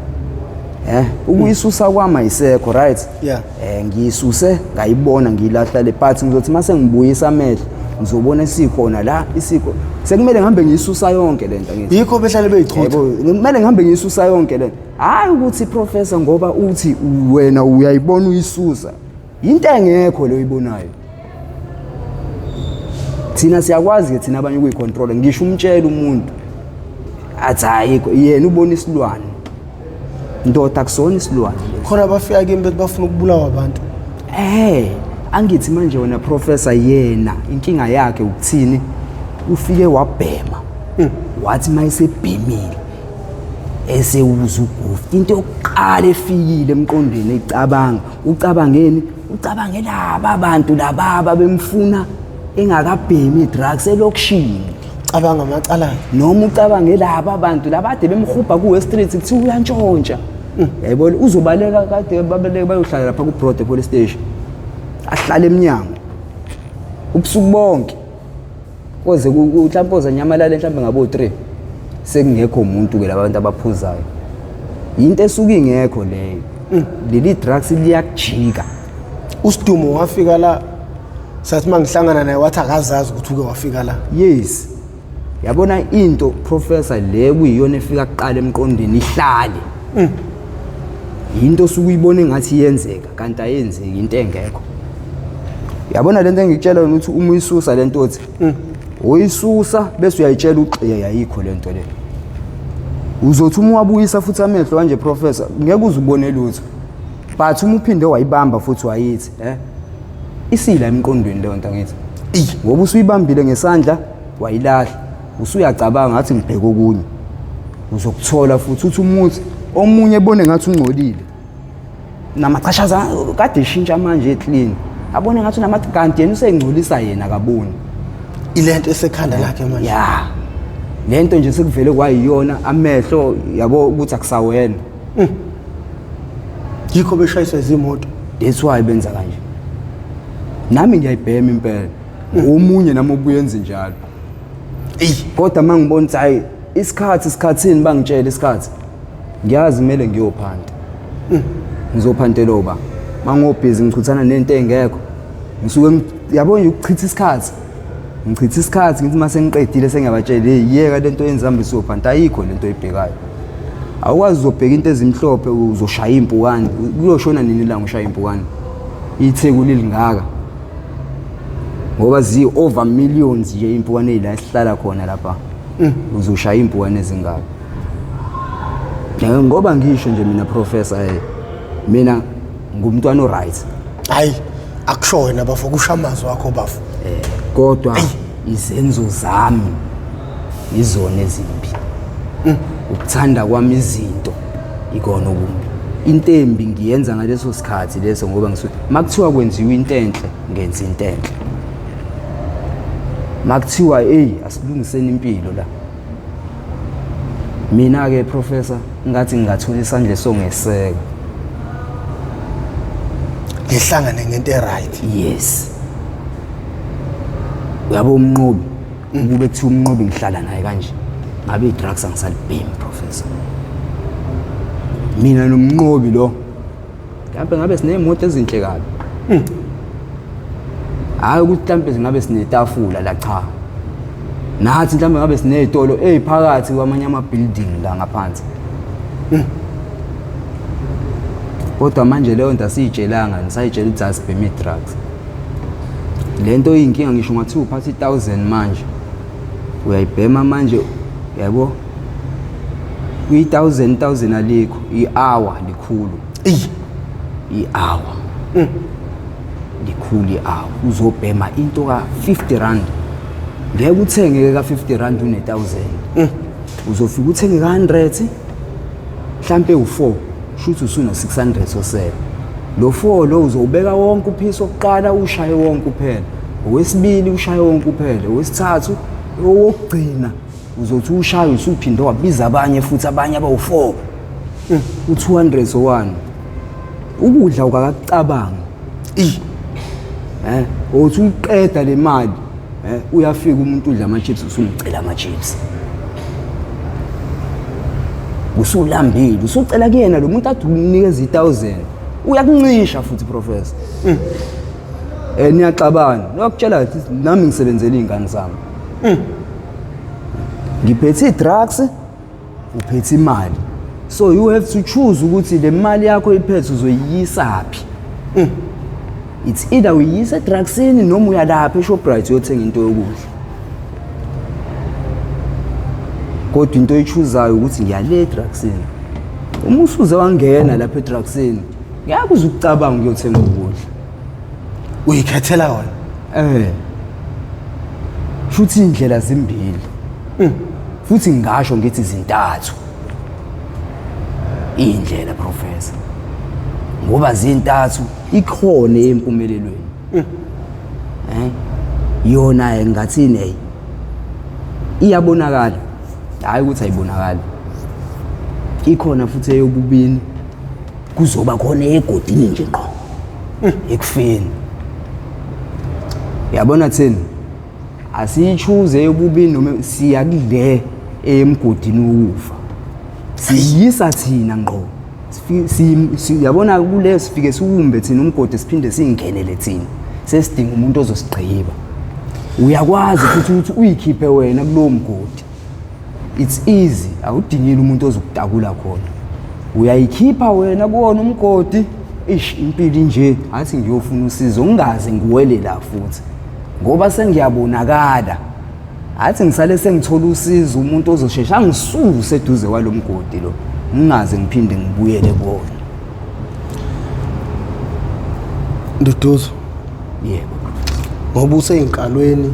ukuyisusa kwami ayisekho, right? Yeah. Ngiyisuse, ngayibona, ngiyilahla le, but ngizothi mase ngibuyisa amehlo ngizobona isikhona la, isikho. Sekumele ngihambe ngiyisusa yonke lento, ngithi. Yikho behlale beyichutha. Yebo, kumele ngihambe ngiyisusa yonke lento. Hayi ukuthi, professor, ngoba uthi wena uyayibona uyisusa, into engekho le oyibonayo. Thina siyakwazi ke thina abanye ukuyicontrol. Ngisho umtshela umuntu athi ayikho, yena ubona isilwane. Ndoda, akusona isilwane lesi. Khona bafika kimi bethi bafuna ukubulawa abantu. Angithi manje wena, professor, yena inkinga yakhe ukuthini? Ufike wabhema, wathi mayesebhemile esewuza ugofi, into yokuqala efikile emqondweni ecabanga, ucabangeni? Ucabange laba abantu laba bemfuna engakabhemi i-drugs elokishini. Cabanga amacala akhe. Noma ucabange laba bantu labade bemhubha ku-West Street, kuthiwa uyantshontsha, yayibona, uzobaleka. Kade babaleka, bayohlala lapha ku-Broad police station, ahlale emnyango ubusuku bonke koze mhlawumbe ozanyamalale mhlawumbe ngabo-3, sekungekho umuntu-ke. Laba bantu abaphuzayo, yinto esuke ingekho leyo. Leli drugs liyakujika. Usidumo wafika la, sathi mangihlangana naye wathi akazazi ukuthi uke wafika la. Yes, yabona into, professor, le kuyiyona efika kuqala emqondweni ihlale, into osuke uyibona engathi iyenzeka kanti ayenzeki, into engekho. Yabona lento engikutshela yona ukuthi uma uyisusa lento, othi uyisusa bese uyayitshela uxeye, ayikho lento le. Uzothi uma wabuyisa futhi amehlo kanje, professor, ngeke uze ubone lutho, but uma uphinde wayibamba futhi wayithi isila emqondweni leyo nto, angithi? Ngoba usuyibambile ngesandla wayilahla, usuyacabanga ngathi ngibheke okunye, uzokuthola futhi. Uthi umuthi omunye ebone ngathi ungcolile namachashaza kade eshintsha manje eclean, abone ngathi unama, kanti yena usengcolisa, yena akaboni. Ilento esekhanda lakhe manje. Ya, lento nje sekuvele kwayiyona amehlo, yabo, ukuthi akusawena. Yikho beshayiswa izimoto. That's why benza kanje. Nami ngiyayibhema impela, omunye nami obuye enze njalo. Eyi. Kodwa uma ngibona ukuthi hayi, isikhathi isikhathini, bangitshela isikhathi, ngiyazi kumele ngiyophanta, ngizophantela uba mangobhizi ngichuthana nento engekho. Ngisuke yabo nje ukuchitha isikhathi, ngichitha isikhathi, ngithi uma sengiqedile sengiyabatshela, hey, yeka lento yenza, siyophanta, ayikho lento oyibhekayo. Awukwazi, uzobheka into ezimhlophe, uzoshaya impukane. Kuyoshona nini ilanga ushaya impukane? Itheku lilingaka ngoba zi-over millions nje iy'mpukane ey'la esihlala khona lapha. Uzoshaya iy'mpukane ezingaka. Ngoba ngisho nje mina professor, mina ngumntwana o-right. Hayi, akusho wena bafo, kusho amazwi akho bafo. Kodwa izenzo zami izona ezimbi. Ukuthanda kwami izinto ikona okumbi. Into embi ngiyenza ngaleso sikhathi leso, ngoba ngisuke makuthiwa kwenziwa into enhle ngenza into enhle. Makuthiwa hey asilungiseni impilo la, mina ke professor ngathi ngingathola isandla songeseka, ngihlangane ngento e-right. Yes, uyabo umnqobi, ukube kuthiwa umnqobi ngihlala naye kanje, ngabe i-drugs angisalibhemi professor. Mina nomnqobi lo mhlawumbe ngabe siney'moto ezinhle kabi, hhayi ukuthi mhlawumbe singabe sinetafula la, cha, nathi mhlawumbe ngabe siney'tolo ey'phakathi kwamanye ama-building la ngaphansi. Kodwa manje leyo nto asiyitshelanga, ngisayitshela ukuthi asibheme i-drugs. Le nto iyinkinga, ngisho ungathiwa uphatha i-1000 manje uyayibhema manje, yabo, kwi-1000 1000 alikho i-hour likhulu. Eyi. I-hour likhulu, i-hour uzobhema into ka-50 rand, ngeke uthenge ka-50 rand une-1000, uzofika uthenge ka-100 mhlampe u-4, shuthi usuna-600 osele. Lo 4 lo uzowubeka wonke uphisi wokuqala, ushaye wonke uphela, owesibili ushaye wonke uphele, owesithathu, owokugcina uzothi ushaye usuphinde wabiza abanye futhi, abanye abawu-4, u-200 owani ukudla ukakakucabangi. Eyi. Uthi uqeda le mali, uyafika umuntu udla ama-chips, usumcela ama-chips, usulambile, usucela kuyena lo muntu athi umnikeza i-1000, uyakuncisha futhi professor. Niyaxabana, nokutshela ukuthi nami ngisebenzela iy'ngane zami, ngiphethe i-drugs, uphethe imali, so you have to choose ukuthi le mali yakho iphethe uzoyiyisaphi. It's either uyiyisa edrugsini noma uyalapha eShoprite uyothenga into yokudla. Kodwa into oyichuzayo ukuthi ngiyale edrugsini, uma usuze wangena lapha edrugsini ngeke uze ukucabanga ukuyothenga ukudla. Uyikhethela wena. Futhi indlela zimbili, futhi ngingasho ngithi zintathu indlela professor, ngoba zintathu ikhona empumelelweni. Yona ngathini, hey, iyabonakala, hayi ukuthi ayibonakali, ikhona futhi eyobubini, kuzoba khona egodini nje ngqo ekufeni. Yabona thina asiyichuze eyobubini noma siya kule emgodini wokufa, siyisa thina ngqo. Yabona kule sifike siwumbe thina umgodi, siphinde singenele thina, sesidinga umuntu ozosigqiba. Uyakwazi futhi ukuthi uyikhiphe wena kulowo mgodi, it's easy, awudingile umuntu ozokutakula khona, uyayikhipha wena kuwona umgodi. Ish, impilo nje, athi ngiyofuna usizo, ngingaze ngiwele la futhi ngoba sengiyabonakala, athi ngisale sengithola usizo, umuntu ozoshesha angisuse eduze kwalo mgodi lo, ngingaze ngiphinde ngibuyele kuwona. Nduduzo. Yebo. Ngoba useyinkalweni,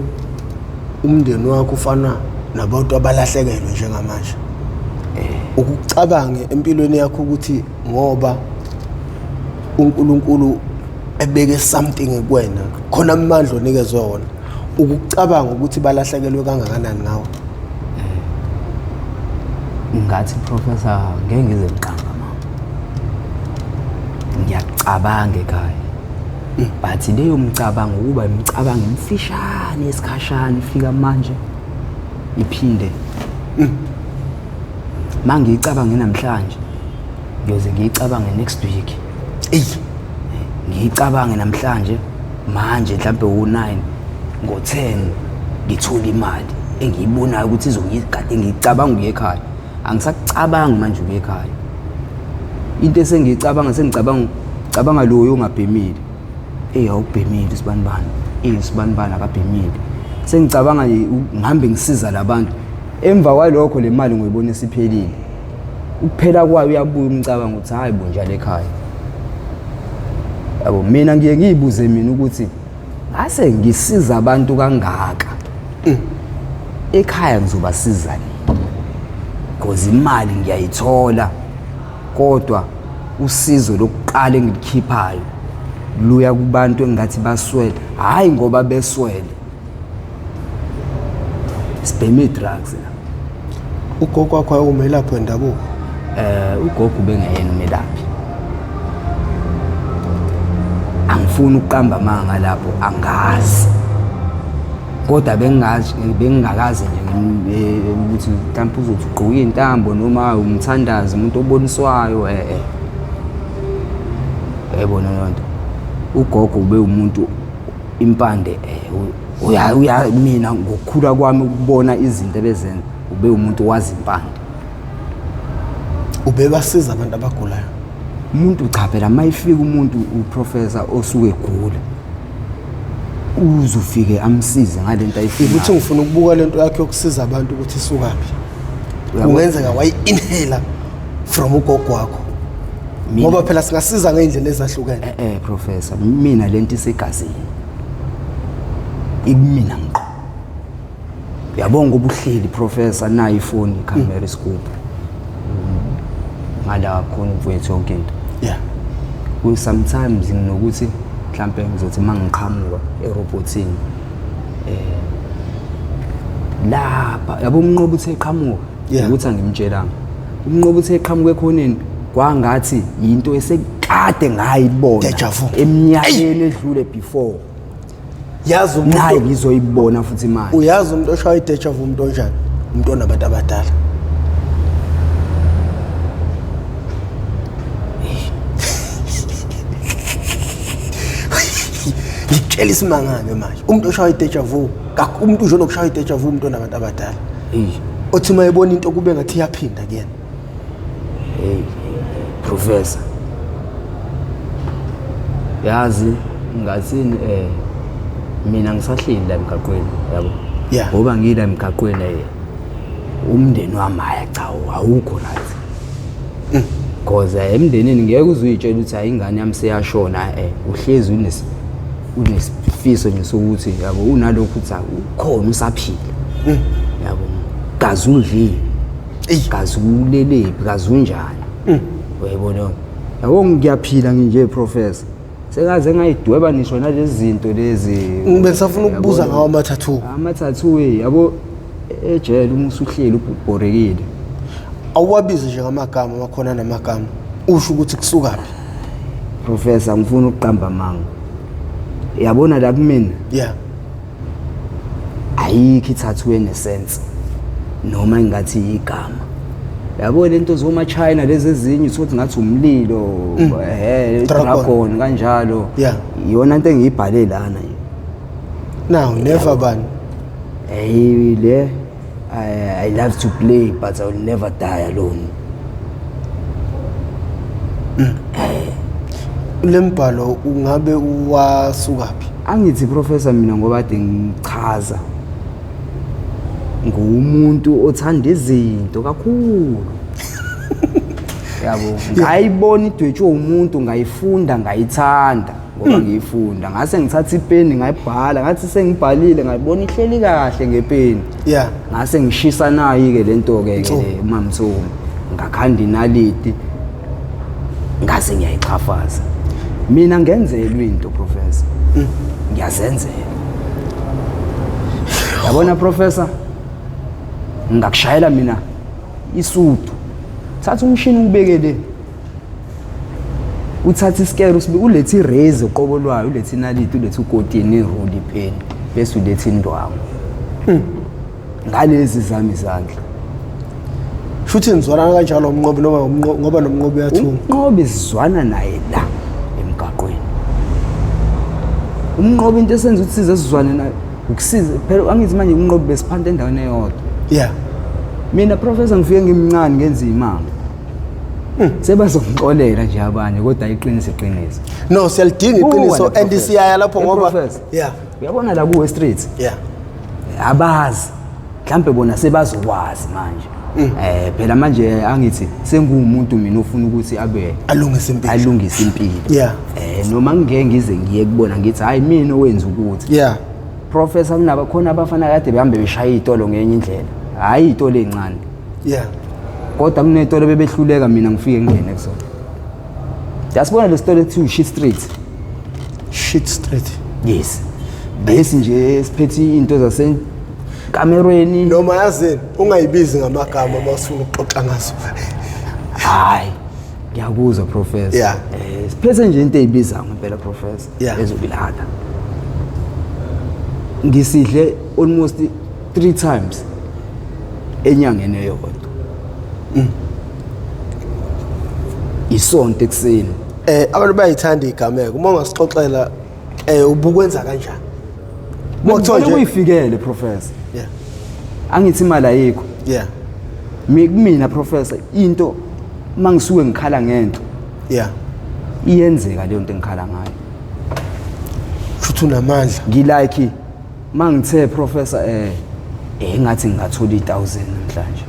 umndeni wakho ufana nabantu abalahlekelwe njengamanje, ukucabange empilweni yakho ukuthi ngoba uNkulunkulu ebeke something kuwena, khona amandla onikezwe wona, ukucabanga ukuthi balahlekelwe kangakanani ngawe? Ngathi professor, ngeke ngize ngiqamba mama, ngiyacabanga ekhaya, but leyo mcabango kuba imicabango emfishane esikhashana, ifika manje iphinde. Mangiyicabange namhlanje, ngiyoze ngiyicabange next week. Eyi. Ngiyicabange namhlanje manje mhlambe u9, ngo10 ngithola imali engiyibonayo ukuthi izongigade, ngicabanga ukuya ekhaya. Angisakucabangi manje ukuya ekhaya, into esengiyicabanga sengicabanga cabanga loyo ongabhemile. Eh, awubhemile sibanibani, eh, sibanibani akabhemile. Sengicabanga nje ngihambe ngisiza labantu. Emva kwalokho le mali ngoyibona isiphelile. Ukuphela kwayo uyabuya umcabango ukuthi hayi bo, njalo ekhaya. Yabo, mina ngiye ngiyibuze mina ukuthi ngase ngisiza abantu kangaka, ekhaya ngizobasiza nini? Because imali ngiyayithola, kodwa usizo lokuqala engilikhiphayo luya kubantu engathi baswele, hhayi ngoba beswele. Sibheme i-drugs la. Ugogo wakho wayewumelaphi wendabuko? Ugogo ubengeyena umelaphi. Angifuni ukuqamba amanga lapho, angazi, kodwa bengingazi, bengingakaze nje ukuthi mhlawumbe uzothi ugqoke iy'ntambo noma umthandazi, umuntu oboniswayo, yayibona leyo nto. Ugogo ube umuntu impande, uya uya mina ngokukhula kwami ukubona izinto ebezenza, ube umuntu wazi impande. Ubebasiza abantu abagulayo? Umuntu, cha phela, mayifika umuntu, uprofessor, osuke egula, uzofike amsize ngalento Ukuthi ayifunayo. Ngifuna ukubuka lento yakhe yokusiza abantu ukuthi isukaphi. Uyabo- Kungenzeka wayi-inhale from ugogo wakho, ngoba phela singasiza ngey'ndlela ezahlukene. Professor, mina lento isegazini, ikumina ngqo. Uyabonga ubuhleli, professor, nayo ifoni, ikhamera, isigubhu ngala khona umfowethu, yonke into. Sometimes nginokuthi mhlambe ngizothi uma ngiqhamuka erobotini lapha, yabo, umnqobi uthe eqhamuka, ukuthi angimtshelanga, umnqobi uthe eqhamuka ekhoneni, kwangathi yinto esekade ngayibona Deja vu. eminyakeni edlule before. Yazi Nayi umuntu, ngizoyibona futhi manje. Uyazi umuntu oshaya i-deja vu umuntu onjani? Umuntu onabantu abadala. Ngikutshela isimangane manje, umuntu oshaya i-deja vu, umuntu nje onokushaya i-deja vu umuntu onabantu abadala, othi uma ebona into kube ngathi iyaphinda kuyena. Hey professor, yazi ngathini, mina ngisahleli la emgaqweni, yabo, ngoba ngila emgaqweni, umndeni wami, hhayi cha, awukho right, cause emndenini ngeke uze uyitshele ukuthi hayi, ingane yami seyashona. Uhlezi unesifiso nje sokuthi, yabo, unalokhu ukuthi ukhona, usaphila, yabo, kaze udlile, kaze ulelephi, kaze unjani, uyayibona, yabo. Ngiyaphila nginje, professor, sekaze ngayidweba nisho nalezi zinto lezi. Bengisafuna ukubuza ngawo ama-tattoo. Ama-tattoo, yabo, ejele uma usuhleli ubhorekile. Awuwabizi nje ngamagama amakhona namagama, usho ukuthi kusukaphi? Professor, ngifuna ukuqamba amanga, yabona la kumina, ayikho i-tattoo enesense noma engathi igama, yabo, lento zoma China lezi ezinye uthi ngathi umlilo, Dragon. Dragon kanjalo. Iyona into engiyibhale lana nje. Now never bani? Hey, le I love to play but I will never die alone. Le mbhalo ungabe wasukaphi? Angithi professor, mina ngoba kade ngichaza, ngumuntu othanda izinto kakhulu, yabo, ngayibona idwetshwe umuntu, ngayifunda, ngayithanda ngoba ngiyifunda, ngase ngithatha ipeni ngayibhala. Ngathi sengibhalile, ngayibona ihleli kahle ngepeni, ngase ngishisa nayi-ke le nto-ke ke le mamthomi, ngakhanda inaliti, ngase ngiyayichafaza. Mina ngenzelwa into, professor, ngiyazenzela, yabona professor, ngingakushayela mina isudu, thatha umshini ubeke le, uthathe isikere usibe, ulethe i-razor uqobo lwayo, ulethe inaliti, ulethe ukotini, iruli, ipeni, bese ulethe indwangu ngalezi zami izandla. Shuthi nizwana kanjalo umnqobi, noma ngoba nomnqobi uyathunga? Umnqobi sizwana naye la emgaqweni. Umnqobi, into esenza ukuthi size sizwane naye ukusiza phela, angithi manje umnqobi besiphanta endaweni eyodwa. Mina professor, ngifike ngimncane, ngenza imali. Sebazongixolela nje abanye, kodwa iqiniso iqiniso. No, siyalidinga iqiniso Buka la, and Professor. siyaya lapho Hey, ngoba Professor. Yeah. Uyabona la ku-West Street, abazi mhlambe bona sebazokwazi manje. Phela manje angithi senguwumuntu mina ofuna ukuthi abe Alungise impilo. Alungise impilo. Noma ngeke ngize ngiye kubona ngithi hayi mina owenza ukuthi. Professor, kunaba khona abafana kade behambe beshaya izitolo ngenye indlela, hayi izitolo ezincane. Kodwa kunezitolo bebehluleka, mina ngifike ngingene kusona. Yasibona lesitolo ekuthiwa Shit Street. Shit Street. Yes. Lesi nje siphethe into zasenkamerweni. Noma yazini ungayibizi ngamagama uma usifuna ukuxoxa ngaso. Hayi, ngiyakuzwa, Professor. Siphethe nje into ezibiza ngempela, Professor. Ezobilada. Ngisidle almost 3 times enyangeni eyodwa. Isonto ekuseni. Abantu bayithanda igameko. Uma ungasixoxela ubukwenza kanjani? Uma kuthiwa nje Kuyifikele, Professor. Angithi imali ayikho. Mina, Professor, into mangisuke ngikhala ngento. Iyenzeka leyo nto engikhala ngayo. Futhi unamandla. Ngilike mangithe, Professor, engathi ngingathola i1000 namhlanje.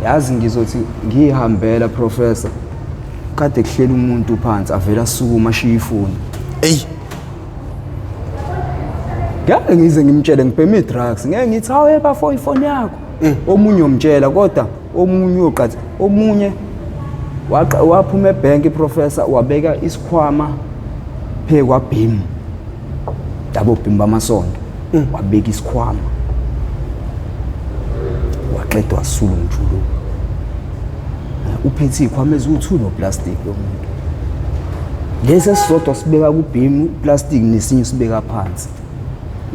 Yazi ngizothi ngihambela, Professor, kade kuhlela umuntu phansi, avela asukuma ashiye ifoni. Ey. Ngeke ngize ngimtshele ngibhema i-drugs, ngeke ngithi hawe bafo ifoni yakho. Omunye umtshela, kodwa omunye uyoqatha, omunye waphuma ebank, Professor, wabeka isikhwama phe kwabhim. Labo bhim bamasonto. Wabeka isikhwama. Waqedwa wasula umjuluko. Uphethe izikhwama eziwu2 no plastic lo muntu. Lesi esisodwa sibeka kubhim plastic, nesinye sibeka phansi.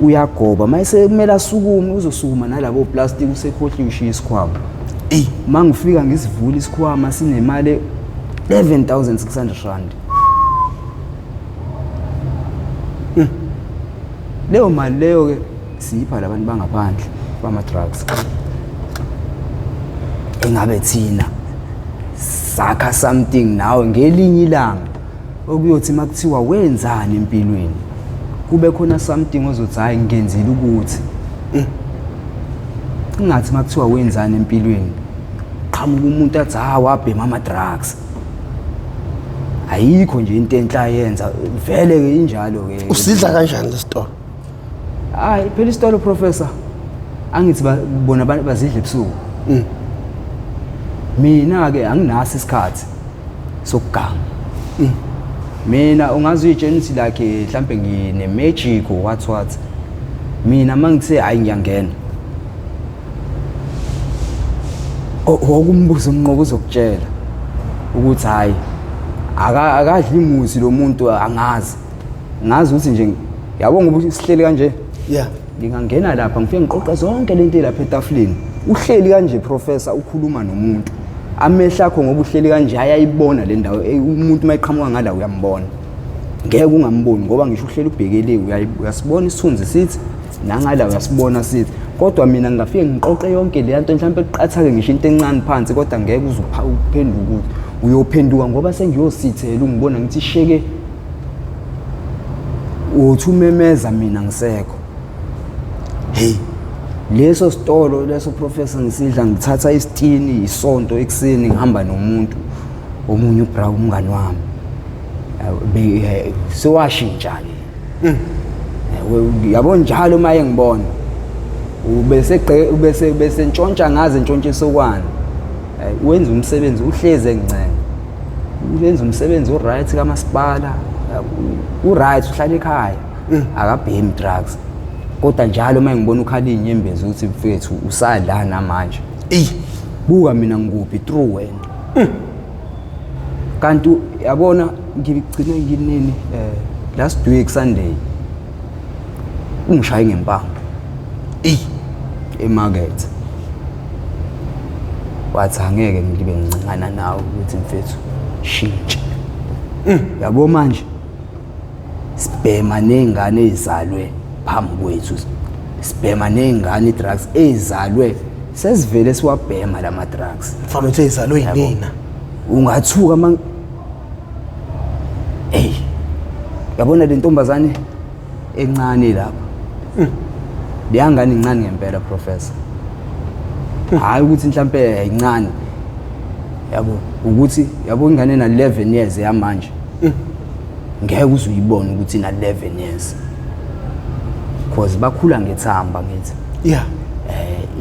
Uyagoba mayise kumele asukume, uzosukuma nalabo plastic, usekhohliwe ushiya isikhwama. Ey. Mangifika ngisivula isikhwama sinemali 11600 rand. Leyo mali leyo ke siyipha labantu bangaphandle bama drugs. Engabe thina sakha something nawe ngelinye ilanga okuyothi makuthiwa wenzani empilweni kube khona something ozothi hayi ngenzile ukuthi. Kungathi makuthiwa wenzani empilweni qhamuka umuntu athi ha wabhema ama drugs. Ayikho nje into enhla ayenza vele ke, injalo ke. Usidla kanjani lesitolo? Hayi phela isitolo, Professor, angithi bona bazidla ebusuku. Mina ke anginaso isikhathi sokuganga. Mina ungaze uyitshela ukuthi like mhlambe ngine magic or what what. Mina mangithe hayi ngiyangena. Wokumbuza umnqobo uzokutshela ukuthi hayi akadli imuzi lo muntu, angazi. Ngazi ukuthi nje yabo ngoba sihleli kanje. Ngingangena lapha ngifike ngiqoqe zonke lento lapha etafuleni. Uhleli kanje, Professor, ukhuluma nomuntu. Amehlo akho ngoba uhleli kanje ayayibona le ndawo. Umuntu mayeqhamuka ngala uyambona. Ngeke ungamboni ngoba ngisho uhleli ubhekele uyasibona isithunzi sithi nangala uyasibona sithi. Kodwa mina ngingafike ngiqoqe yonke le nto, mhlawumbe kuqathake ngisho into encane phansi, kodwa ngeke uze uphenduke ukuthi uyophenduka ngoba sengiyosithela ungibona ngithi sheke uthi umemeza mina ngisekho. Hey, leso sitolo leso, Professor, ngisidla ngithatha isitini isonto ekseni ngihamba nomuntu omunye ubra umngani wami. Sewashintsha ke. Yabo njalo maye ngibona ubese ubese bese ntshontsha ngaze ntshontshe sokwana. Wenza umsebenzi uhleze engincane. Wenza umsebenzi uright kamasipala, uright uhlala ekhaya. Akabhemi drugs. Kodwa njalo uma ngibona ukhala inyembezi ukuthi mfethu usala namanje. Ey, buka mina ngikuphi through wena. Kanti yabona ngigcine nginini last week Sunday ungishaye ngempama. Ey, emarket. Wathi angeke ngibe ngincingana nawe ukuthi mfethu shintshe. Yabo manje sibhema nezingane ezizalwe phambi kwethu, sibhema nezingane drugs ezizalwe sesivele siwabhema lama drugs. Mfana uthi ezalwe yinina. Ungathuka ma, hey, yabona le ntombazane encane lapha, leya ngane incane ngempela, professor. Hayi ukuthi mhlampe incane, yabo, ukuthi yabo ingane na 11 years yamanje ngeke uze uyibone ukuthi ina 11 years, cause bakhula ngethamba, ngithi.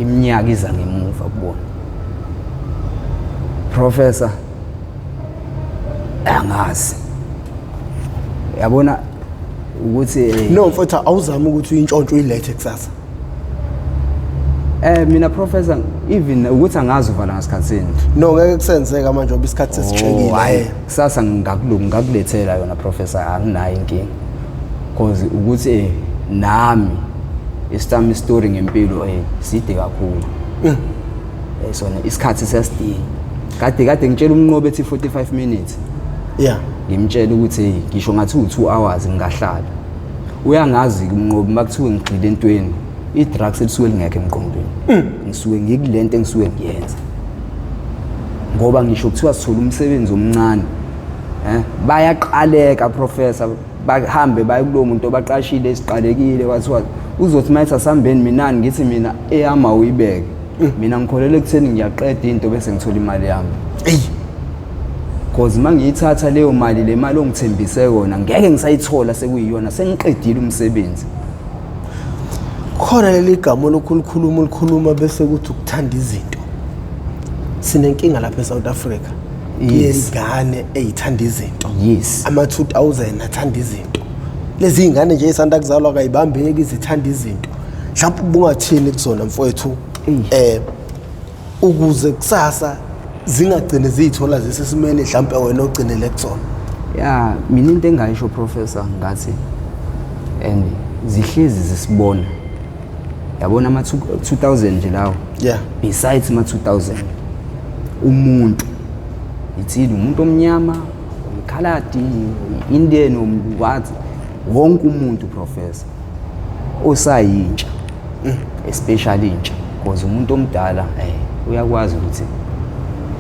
Iminyaka iza ngemuva kubona, professor. Angazi, yabona ukuthi No mfowethu, awuzami ukuthi uyintshontsho uyilethe kusasa. Mina, professor, even ukuthi angazi uvala ngasikhathini. No, ngeke kusenzeka manje ngoba isikhathi sesitshekile. Oh, hhayi, kusasa ngingakulethela yona, professor, anginayo inkinga, cause ukuthi nami isitami story ngempilo side kakhulu. Sona isikhathi siyasidinga. Kade kade ngitshela umnqobe ethi 45 minutes. Ngimtshela ukuthi hey, ngisho ngathi u2 hours ngingahlala. Uyangazi umnqobi, makuthiwe ngigxile entweni, i-drugs elisuke lingekho emqondweni. Ngisuke ngikulento engisuke ngiyenza. Ngoba ngisho kuthiwa sithola umsebenzi omncane, bayaqaleka, professor, bahambe baye kulowo muntu obaqashile, esiqalekile, kwathiwa uzothi mayethi asambeni, minani ngithi mina eyama uyibeke. Mina ngikholelwa ekutheni ngiyaqeda into bese ngithola imali yami. Eyi. Cause mangiyithatha leyo mali, le mali ongithembise yona ngeke ngisayithola, sekuyiyona sengiqedile umsebenzi. Khona leli gama lokhu likhuluma ulikhuluma bese kuthi ukuthanda izinto. Sinenkinga lapha eSouth Africa. Yengane eyithanda izinto. Ama 2000 athanda izinto. Lezi ingane nje esanda kuzalwa kayibambeki, zithanda izinto. Mhlawumbe ubungathini kuzona, mfowethu, ukuze kusasa zingagcine ziyithola zisesimeni mhlawumbe wena ogcinele kuzona? Ya, mina into engayisho, professor, ngathi and zihlezi zisibona, yabona ama 2000 nje lawo. Besides ama 2000, umuntu ithini, umuntu omnyama, umkhaladi, Indian, what, wonke umuntu, professor, osayintsha, especially intsha, because umuntu omdala uyakwazi ukuthi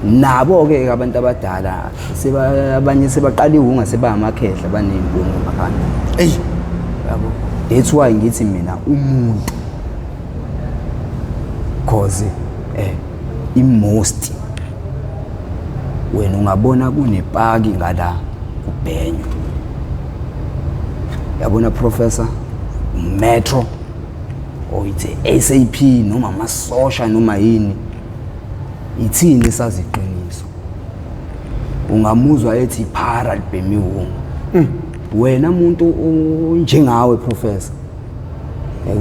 nabo ke abantu abadala seba abanye sebaqala iwunga, sebangamakhehla, baney'ntungu emakhanda. Eyi. Yabo, that's why ngithi mina umuntu, cause i-most wena ungabona kunepaki ngala kubhenywa, yabona, professor, metro or it's a SAP noma amasosha noma yini, ithini esaziqiniso, ungamuzwa ethi phara libhema iwunga. Wena muntu onjengawe, professor,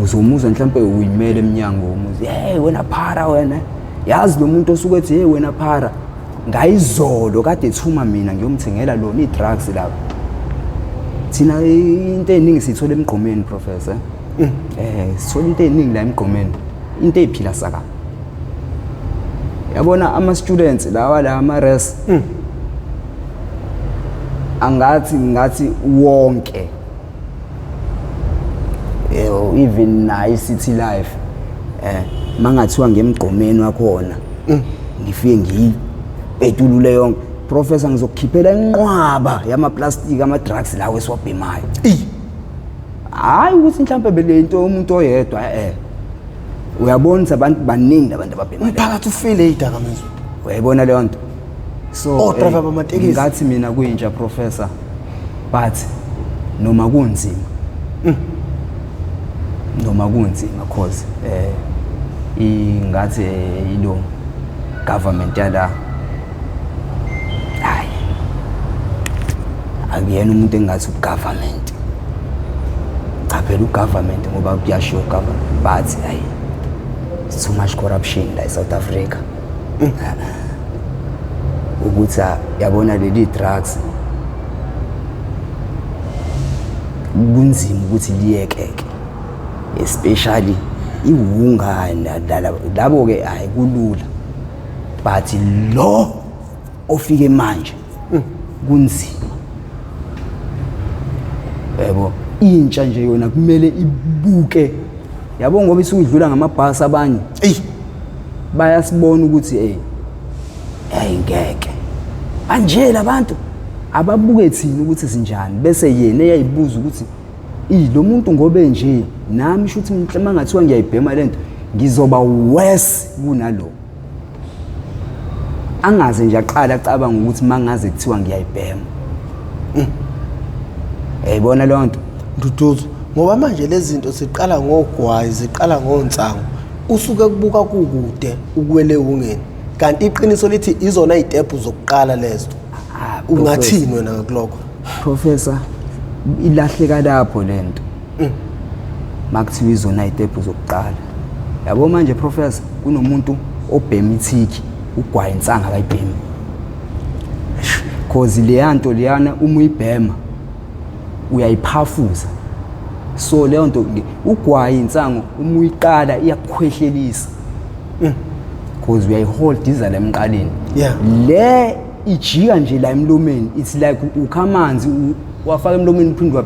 uzomuzwa mhlawumbe uyimele eminyango womuzi, hey wena phara, wena yazi lo muntu osuke ethi hey wena phara, ngayizolo kade ethuma mina ngiyomthengela lona i-drugs lapha. Thina into eningi siyithola emgqomeni, professor. Sithola into eningi la emgqomeni, into eyiphila saka, yabona, ama students lawa la ama res, angathi ngathi wonke, yebo, even nayo city life, mangathiwa ngemgqomeni wakhona ngifike ngiyipetulule yonke, professor, ngizokukhiphela inqwaba yama-plastic ama-drugs lawo esiwabhemayo. Hayi ukuthi mhlawumbe belento umuntu oyedwa, uyabona ukuthi abantu baningi abantu ababhemayo. Umphakathi ufile idakamizwa. Uyayibona leyo nto? So O-driver bamatekisi. Ngathi mina kuyintsha, professor, but noma kunzima, noma kunzima, cause ingathi ilo government yala, hayi, akuyena umuntu engathi ugovernment, cha phela ugovernment, ngoba kuyashiwo ugovernment, but hayi, it's too much corruption la eSouth Africa, ukuthi yabona leli drugs kunzima ukuthi liyekeke, especially iwunga labo ke, hayi, kulula, but lo ofike manje kunzima, yebo. Intsha nje yona kumele ibuke, yabo, ngoba isuke idlula ngamabhasi abanye. Eyi. Bayasibona ukuthi hey, ngeke. Banje labantu ababuke thina ukuthi sinjani, bese yena eyayibuza ukuthi lo muntu ngobe nje nami shuthi mhlawumbe ngathiwa ngiyayibhema lento ngizoba worse kunalo. Angaze nje aqala acabanga ukuthi mangaze kuthiwa ngiyayibhema. Yayibona leyo nto. Nduduzo, ngoba manje lezi zinto ziqala ngogwayi, ziqala ngonsangu, usuke kubuka kukude ukuwele ewungeni, kanti iqiniso lithi izona iy'tebhu zokuqala lezo. Ungathini wena ngakulokho? Professor, ilahleka lapho lento. Makuthiwa izona iy'tebhu zokuqala. Yabo manje Professor, kunomuntu obhema ithiki, ugwayi insanga akayibhemi. Cause leya nto leyana uma uyibhema uyayiphafuza. So leyo nto ugwayi insango uma uyiqala iyakukhwehlelisa. Cause uyayihold iza la emqaleni. Le ijika nje la emlomeni, it's like ukha amanzi wafaka emlomeni uphinde wa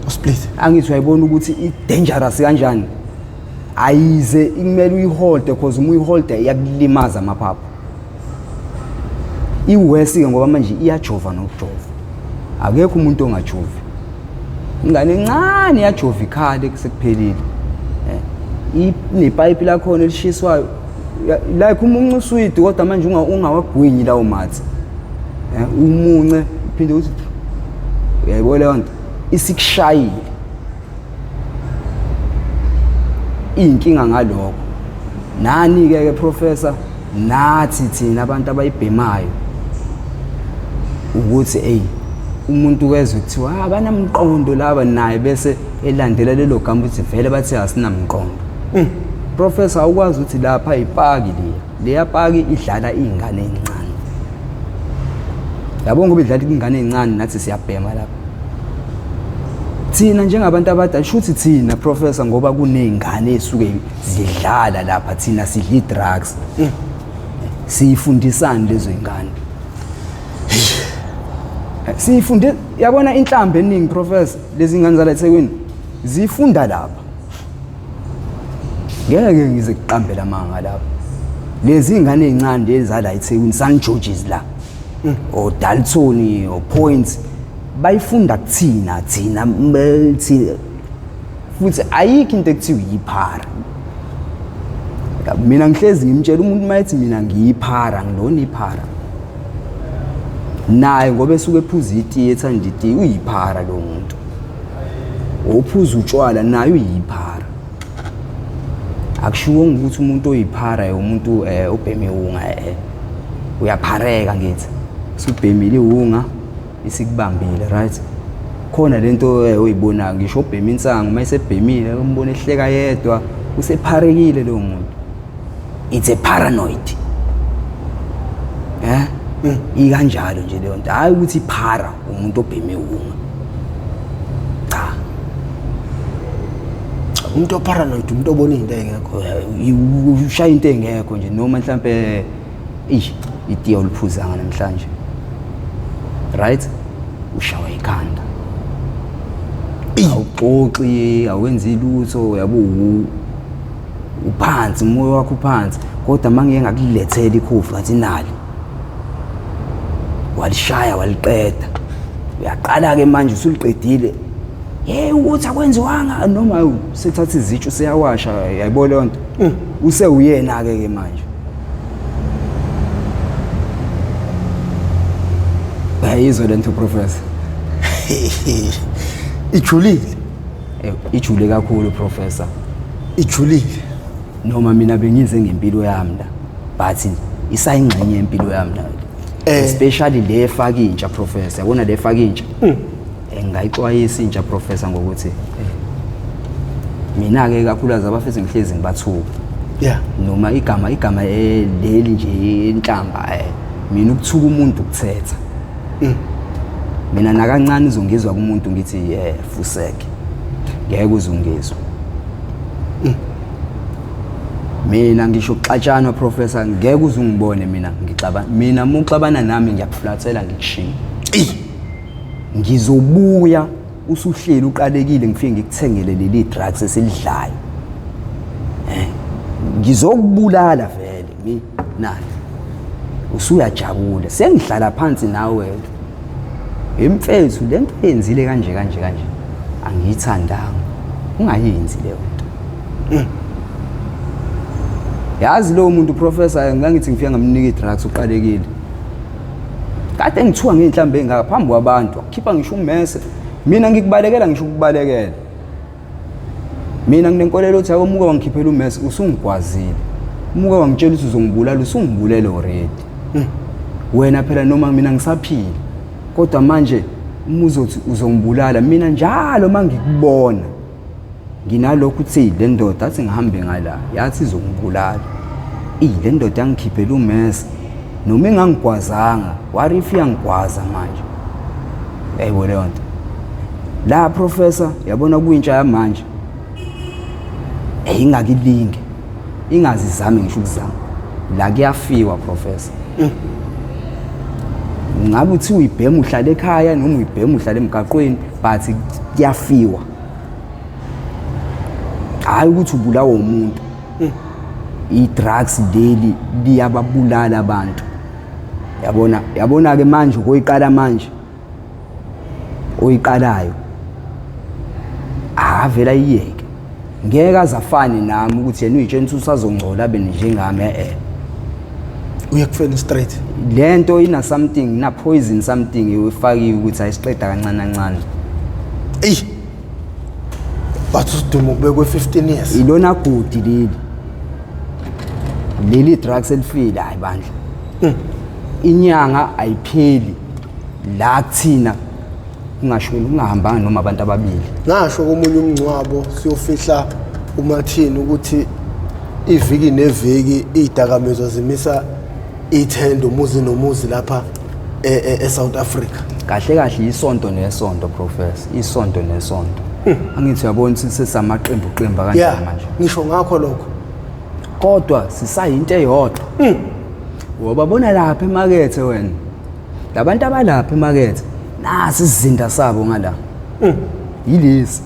split. Angithi uyayibona ukuthi i dangerous kanjani. Ayize ikumele uyiholde, cause uma uyiholde iyakulimaza amaphaphu. Iworse ke ngoba manje iyajova nokujova. Akekho umuntu ongajovi. Ingane encane iyajova ikhale kusekuphelile. Inepipe lakhona elishiswayo like umuncu uswidi, kodwa manje ungawagwinyi lawo mathe. Umunce uphinde uthi uyayibona leyo nto isikushayile. Inkinga ngalokho nani ke ke Professor, nathi thina abantu abayibhemayo ukuthi hey umuntu wezwe kuthiwa abanamqondo laba, naye bese elandela lelo gama ukuthi vele bathi asinamqondo. Professor, awukwazi ukuthi lapha ipaki leya paki idlala izingane ezincane. Yabo ngoba idlala izingane ezincane nathi siyabhema lapha. Thina njengabantu abadala shuthi thina Professor, ngoba kunezingane ezisuke zidlala lapha, thina sidla i-drugs. Siyifundisani lezo ingane? Siyifunde, yabona inhlambi eningi Professor, lezi ingane zala eThekwini zifunda lapha. Ngeke ngize kuqambela amanga lapha. Lezi ingane ezincane lezi zala eThekwini, St George's la, o Dalton, o Points, bayifunda kuthina thina thina. Futhi ayikho into ekuthiwa yiphara. Mina ngihlezi ngimtshela umuntu mayethi mina ngiyiphara, ngilona iphara. Naye ngoba esuke ephuza itiye, ethanda itiye, uyiphara lo muntu. Ophuza utshwala naye uyiphara. Akushiwo ukuthi umuntu oyiphara umuntu obheme iwunga, uyaphareka ngithi. Usubhemile iwunga isikubambile, right? Khona lento oyibonayo ngisho obhema insangu mayisebhemile umbone ehleka yedwa, usepharekile lo muntu. It's a paranoid. Ikanjalo nje leyo nto. Hayi ukuthi iphara umuntu obheme iwunga. Cha. Umuntu oparanoid umuntu obona into engekho. Ushaya into engekho nje, noma mhlambe itiye oliphuzanga namhlanje. Right? Ushawa ikhanda. Awuxoxi, awenzi lutho, yabo uphansi, umoya wakho uphansi. Kodwa mangiye ngakulethela ikhofi ngathi nali. Walishaya waliqeda. Uyaqala ke manje usuliqedile. Hey ukuthi akwenziwanga noma sethatha izitshu seyawasha, yayibona leyo nto. Use uyena ke ke manje. Bayizwa lento Professor. Ijulile. Ijule kakhulu Professor. Ijulile. Noma mina bengize ngempilo yami la, but isayingxenye yempilo yami la. Especially le efaka intsha Professor, yabona le efaka intsha. Ngayixwayisa intsha Professor ngokuthi mina ke kakhulukazi abafethu ngihlezi ngibathuka. Noma igama leli nje inhlamba mina ukuthuka umuntu ukuthetha. Mina nakancane uzongizwa kumuntu ngithi fuseke. Ngeke uzungizwe. Mina ngisho ukuxatshana Professor, ngeke uzungibone mina ngixabana. Mina muxabana nami ngiyakuflathela ngikushiye. Ngizobuya usuhleli uqalekile ngifike ngikuthengele leli drugs esilidlayo. Ngizokubulala vele mina. Usuyajabula, sengihlala phansi nawe imfethu, lento eyenzile kanje kanje kanje angiyithandanga, ungayenzi leyo nto. Yazi lowo muntu, professor, ngangithi ngifika ngamnika i-drugs, uqalekile. Kade ngithuka ngey'nhlambi ey'ngaka phambi kwabantu, wakhipha ngisho ummese. Mina ngikubalekela, ngisho ukubalekela. Mina nginenkolelo ukuthi akomuke wangikhiphela ummese, usungigwazile. Umuke wangitshela ukuthi uzongibulala, usungibulele already. Wena phela noma mina ngisaphila, kodwa manje uma uzothi uzongibulala, mina njalo uma ngikubona nginalokhu uthi le ndoda athi ngihambe ngala, yathi izongibulala. Eyi, le ndoda yangikhiphela umese noma ingangigwazanga, what if iyangigwaza manje? Yayibo leyo nto la, professor. Yabona kuyintsha yamanje ingakilinge, ingazizame ngisho ukuzama la, kuyafiwa, professor. Ngabe uthi uyibhema uhlala ekhaya noma uyibhema uhlala emgaqweni, but kuyafiwa. Hayi ukuthi ubulawa umuntu, i-drugs leli liyababulala abantu. Yabona, yabona-ke manje koyiqala manje, oyiqalayo avela iyeke, ngeke azafane nami ukuthi yena uyitshela ukuthi usazongcola abe njengami, eh. Uye kufeni straight. Lento ina something, na poison something ifakiwe ukuthi ayisiqeda kancane kancane. Eyi, bathi usidumo kubekwe 15 years. Ilona gudi leli, leli drugs elifile. Hayi bandla, inyanga ayipheli la kuthina kungashoni, kungahambanga noma abantu ababili. Ngasho komunye umngcwabo siyofihla uMathini ukuthi iviki neviki iy'dakamizwa zimisa ithende umuzi nomuzi lapha e-South Africa. Kahle kahle isonto nesonto, professor, isonto nesonto. Angithi uyabona ukuthi sesamaqembu qembu kanjani manje? Ngisho ngakho lokho. Kodwa sisayinto eyodwa. Wababona lapha emakethe wena, labantu abalapha emakethe, nasi isizinda sabo ngala, yilesi.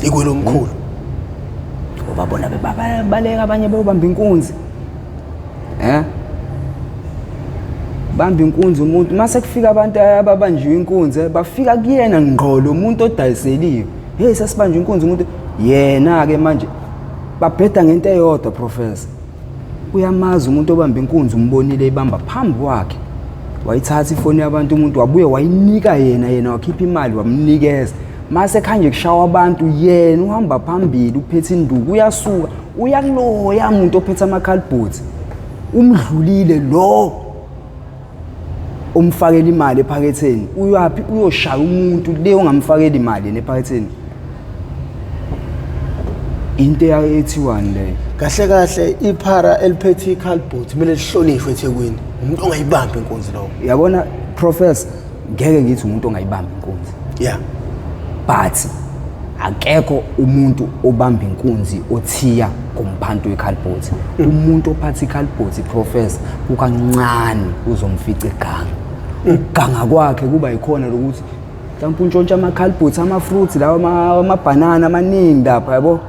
Ikwelo omkhulu. Ubabona bebaleka, abanye beyobamba inkunzi, bamba inkunzi umuntu. Mase kufika abantu ababanjiwe inkunzi, bafika kuyena ngqo lo muntu odayiseliwe, hey, sesibanjwe inkunzi umuntu. Yena-ke manje babheda ngento eyodwa, professor. Uyamazi umuntu obamba inkunzi, umbonile ibamba phambi kwakhe, wayithatha ifoni yabantu umuntu, wabuye wayinika yena, yena wakhipha imali wamnikeza. Mase khanje kushawa abantu, yena uhamba phambili, uphethe induku, uyasuka uyakuloya muntu ophethe ama-cardboards, umdlulile lo umfakela imali ephaketheni. Uyaphi? Uyoshaya umuntu le ongamfakela imali yena ephaketheni. Into ethiwani leyo? Kahle kahle iphara eliphethe i-cardboard kumele lihlonishwe eThekwini, umuntu ongayibambi inkunzi lowo. Yabona, professor, ngeke ngithi umuntu ongayibambi inkunzi, but akekho umuntu obamba inkunzi othiya ngomphanto we-cardboard. Umuntu ophatha i-cardboard, professor, kukancane uzomfica eganga. Ukuganga kwakhe kuba yikhona lokuthi mhlawumbe untshontsha ama-cardboard, ama-fruits lawa, amabhanana amaningi lapha, yabo.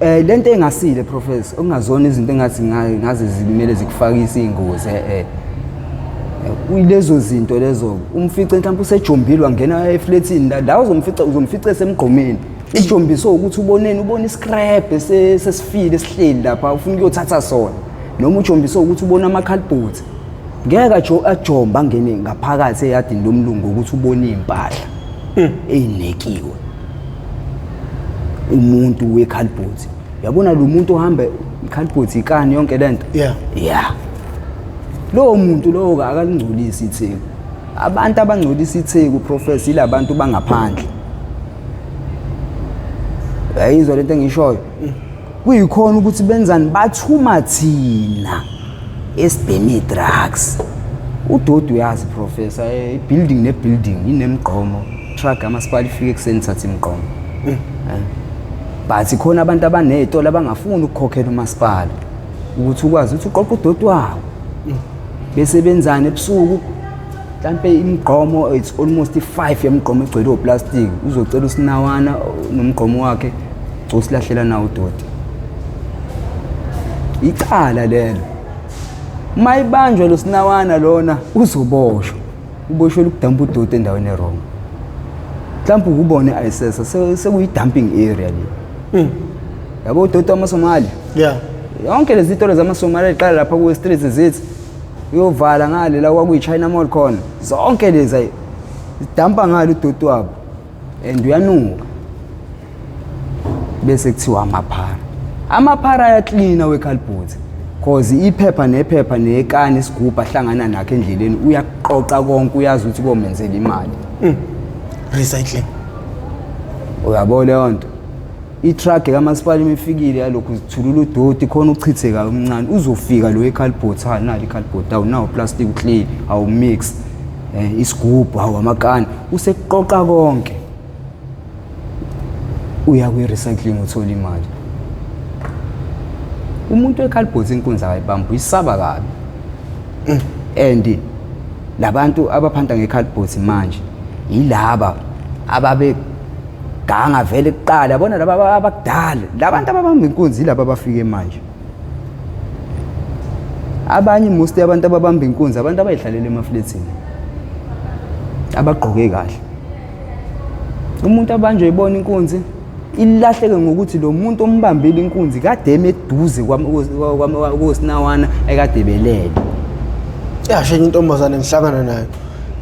Lento engasile, professor, okungazona izinto engathi ngaze zimele zikufakise iy'ngozi, kuyilezo zinto lezo. Umfice mhlawumbe usejombile, wangena efletini la, la uzomfica, uzomfica esemgqomeni. Ijombiso ukuthi uboneni? Ubona iscrap sesifile esihleli lapha, ufuna ukuyothatha sona, noma ujombiso ukuthi ubona ama-cardboards. Ngeke ajombe angene ngaphakathi eyadini lomlungu ukuthi ubone iy'mpahla ey'nekiwe. Umuntu we-cardboard, yabona lo muntu ohamba i-cardboard, ikani yonke lento. Yeah, lowo muntu lowo akalingcolisi iTheku. Abantu abangcolisa iTheku, professor, yilabantu bangaphandle. Uyayizwa lento engishoyo? Kuyikhona ukuthi benzani? Bathuma thina esibhema drugs. Udodi uyazi, professor, i-building ne-building inemigqomo, truck amasipala ifike ekuseni ithathe imigqomo. But khona abantu abaney'tolo abangafuni ukukhokhela umasipala ukuthi ukwazi ukuthi uqoqe udoti wawo. Bese benzani ebusuku? Mhlampe imigqomo, it's almost i-5 yemigqomo egcwele oplastic. Uzocela usinawana nomgqomo wakhe, usilahlela nawo udoti. Icala lelo. Mayibanjwa lo sinawana lona uzoboshwa, uboshwela ukudampa udoti endaweni e-wrong. Mhlawumbe ukubone ayisesa sekuyi-dumping area le. Yabo udoti wamaSomali. Yonke lezi zitolo zamaSomali eqala lapha ku Street zithi uyovala ngale la kwakuyi-China Mall khona. Zonke lezi ayi zidampa ngale udoti wabo and uyanuka. Bese kuthiwa amaphara. Amaphara ayaklina wekhalibhuthi. Cause iphepha nephepha nekani isigubhu ahlangana nakho endleleni uyaqoqa konke, uyazi ukuthi komenzela imali. Recycling. Uyabo leyo nto. I-truck kamasipala imifikile yalokhu zithulula udoti khona uchitheka omncane, uzofika lo ekhalibhothi, ha nali ikhalibhothi, awu nawo plastic clean, awu mix, isigubhu, awu amakani, usekuqoqa konke. Uya kwi-recycling uthola imali. Umuntu wekhalibhothi inkunzi akayibambi, uyisaba kabi. And labantu abaphanta ngekhalibhothi manje yilaba ababe ganga vele kuqala, yabona laba abakudala, labantu ababamba inkunzi yilaba abafike manje. Abanye most yabantu ababamba inkunzi abantu abayihlalela emaflethini, abagqoke kahle. Umuntu abanjwe ibona inkunzi ilahleke ngokuthi lo muntu ombambile inkunzi kade eme eduze kosinawana ekade belele. Yasho enye intombazane ngihlangana nayo,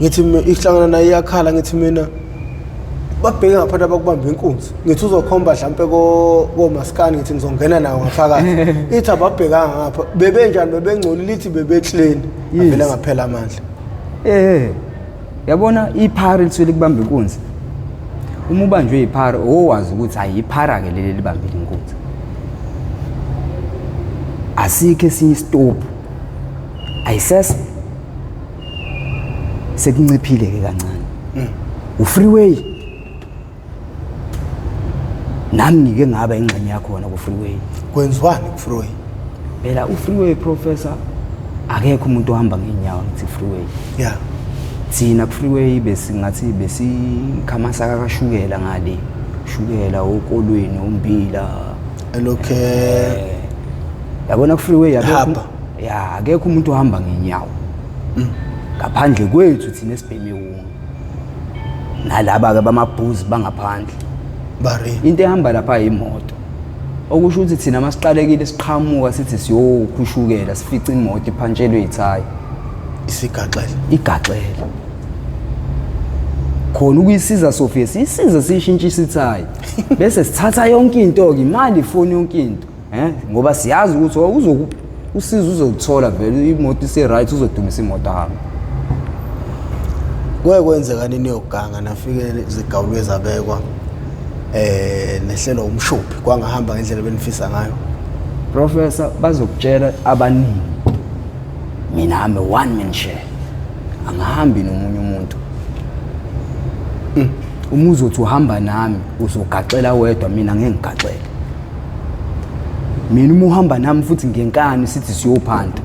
ngithi ihlangana nayo iyakhala, ngithi mina babheke ngaphansi abakubamba inkunzi, ngithi uzokhomba mhlampe komaskani, ngithi ngizongena nawo ngaphakathi. Ithi ababhekanga ngapha, bebenjani, bebengcolile, ithi bebe-clean. Avele ngaphela amandla. Yabona iphara elisuke likubamba inkunzi. Uma ubanjwe iphara owazi ukuthi hayi iphara ke leli libambile inkunzi. Asikho esinye isitophu. Ayisese sekunciphile ke kancane. U-freeway. Nami ngike ngaba ingxenye yakhona ku-freeway. Kwenziwani ku-freeway? Phela u-freeway professor, akekho umuntu ohamba ngeenyawo ngithi freeway. Thina ku-freeway besingathi besikhamasaka kashukela ngale. Shukela okolweni umbila. Elokhe Yabona ku-freeway akekho Hamba. Ya, akekho umuntu ohamba ngeenyawo. Ngaphandle kwethu thina esibheme wonke. Nalaba ke bamabhuzi bangaphandle. Bari. Into ehamba lapha imoto. Okusho ukuthi thina masiqalekile siqhamuka sithi siyokhushukela sifice imoto iphantshelwe ithayi. Isigaxele. Igaxele. Khona ukuyisiza sofike sisize sishintshise ithayi. Bese sithatha yonke into ke, imali, ifoni, yonke into. Ngoba siyazi ukuthi usizo uzokuthola vele, imoto ise right, uzodumisa imoto ahambe. Kuye kwenzeka nini yoganga nafike zigawulwe zabekwa nehlelo umshophi kwangahamba ngendlela benifisa ngayo? Professor, bazokutshela abaningi mina I'm a one man share, angihambi nomunye umuntu. Uma uzothi uhamba nami uzogaxela wedwa, mina ngeke ngigaxele. Mina uma uhamba nami futhi ngenkani sithi siyophanda,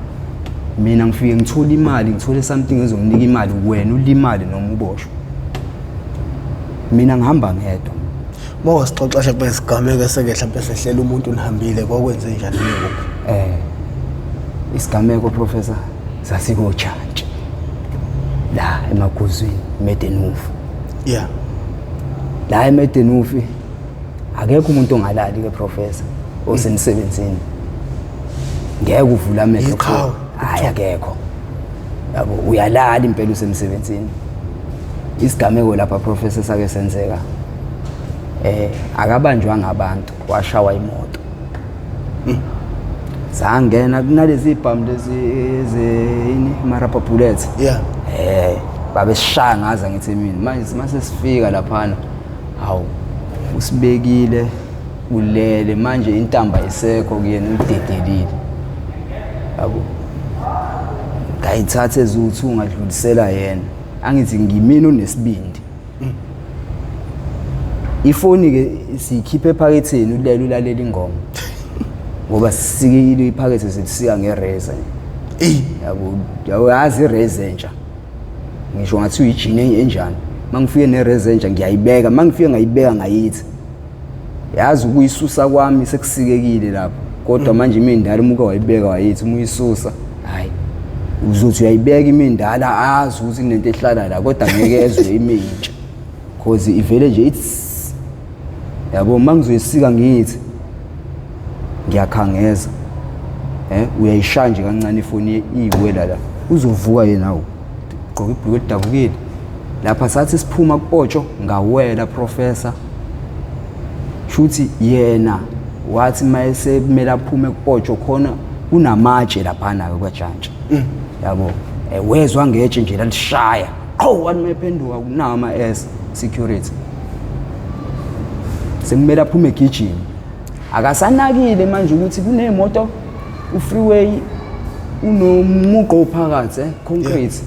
mina ngifike ngithole imali, ngithole something ezonginika imali, wena ulimale noma uboshwe. Mina ngihamba ngedwa. Uma wasixoxa mhlawumbe isigameko eseke mhlawumbe sehlela umuntu nihambile, kwakwenze njani nikuphi? Isigameko professor sasikoJantshi la emaguzwini Medenufu. La eMedenufi akekho umuntu ongalali ke professor osemsebenzini. Ngeke uvule amehlo. Iqhawe. Hayi akekho. Yabo uyalala impela usemsebenzini. Isigameko lapha professor sake senzeka. Akabanjwanga abantu, washawa imoto. Zangena kunalezi ibhamu lezi ezini marabha bullets. Babesishaya ngaza ngithi mina manje mase sifika laphana, hawu usibekile ulele manje intamba isekho kuyena udedelile. Yabo. Ngayithatha ezuthu ngadlulisela yena. Angithi ngimina onesibindi. Ifoni ke siyikhiphe ephaketheni ulele ulalela ingoma. Ngoba sisikile iphakethe sisika ngereza. Yabo, yazi ireza entsha. Ngisho ngathi uyijini enjani. Mangifike nereza entsha ngiyayibeka, mangifike ngayibeka ngayithi. Yazi ukuyisusa kwami sekusikekile lapho. Kodwa manje imindala umuka wayibeka wayithi uma uyisusa, hayi. Uzothi uyayibeka imindala azi ukuthi kunento ehlala la, kodwa ngeke ezwe imintsha cause ivele nje it's yabo. Uma ngizoyisika ngithi ngiyakhangeza, uyayishaya nje kancane ifoni iyiwela la, uzovuka yena. Awu, gqoka ibhuluku elidabukile lapha. Sathi siphuma kupotsho, ngawela, professor. Shuthi yena wathi mayesemele aphume kupotsho khona kunamatshe laphana-ke kwajantshi, yabo. Wezwa ngetshe nje lalishaya qho, wathi mayephenduka kunawo ama-s security, sekumele aphume egijima. Akasanakile manje ukuthi kuney'moto, u-freeway unomugqa ophakathi, concrete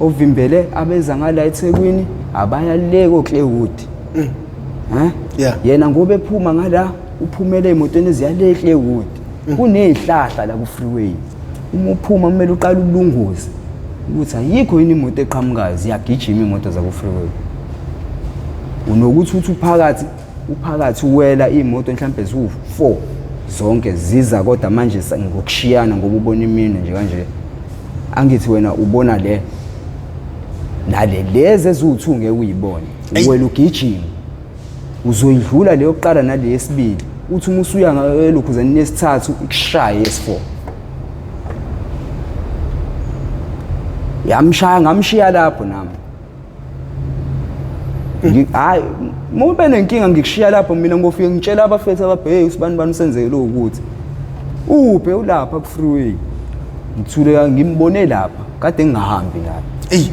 ovimbele abeza ngala eThekwini abaya le koClaywood, eh. Yena ngoba ephuma ngala, uphumele emotweni eziya le eClaywood. Kuney'hlahla la ku-freeway, uma uphuma kumele uqale ulunguze ukuthi ayikho yini imoto eqhamukayo. Ziyagijima iy'moto zaku-freeway. Unokuthi uthi uphakathi uphakathi uwela iy'moto mhlampe ziwu-4 zonke ziza, kodwa manje ngokushiyana, ngoba ubona iminwe nje kanje. Angithi wena ubona le nale, lezi eziwu-2 ngeke uyibone. Uwela ugijima, uzoyidlula leyo kuqala nale yesibili, uthi uma usuya elokhuzanini yesithathu ikushaye yesi-4. Yamshaya, ngamshiya lapho nami. Hhayi, uma ube nenkinga ngikushiya lapho mina, ngofike ngitshela abafethu ababheke usibani bani usenzekele ukuthi uphe ulapha ku-freeway. Ngithule, ngimbone lapha kade ngingahambi naye. Eyi.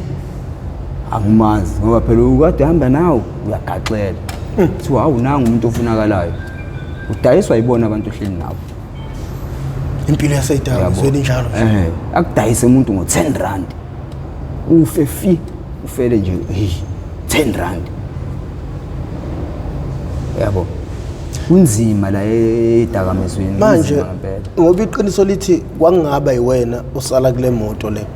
Angimazi ngoba phela ukade hamba nawe uyagaxela, kuthiwa hawu, nangu umuntu ofunakalayo, udayiswa yibona abantu ohleli nabo. Impilo yaseyidakamizweni injalo nje. Akudayise umuntu ngo-10 rand, ufe fi, ufele nje, hey, 10 rand, yabo. Kunzima la edakamizweni. Manje kunzima ngempela. Ngoba iqiniso lithi kwangaba yiwena osala kule moto le,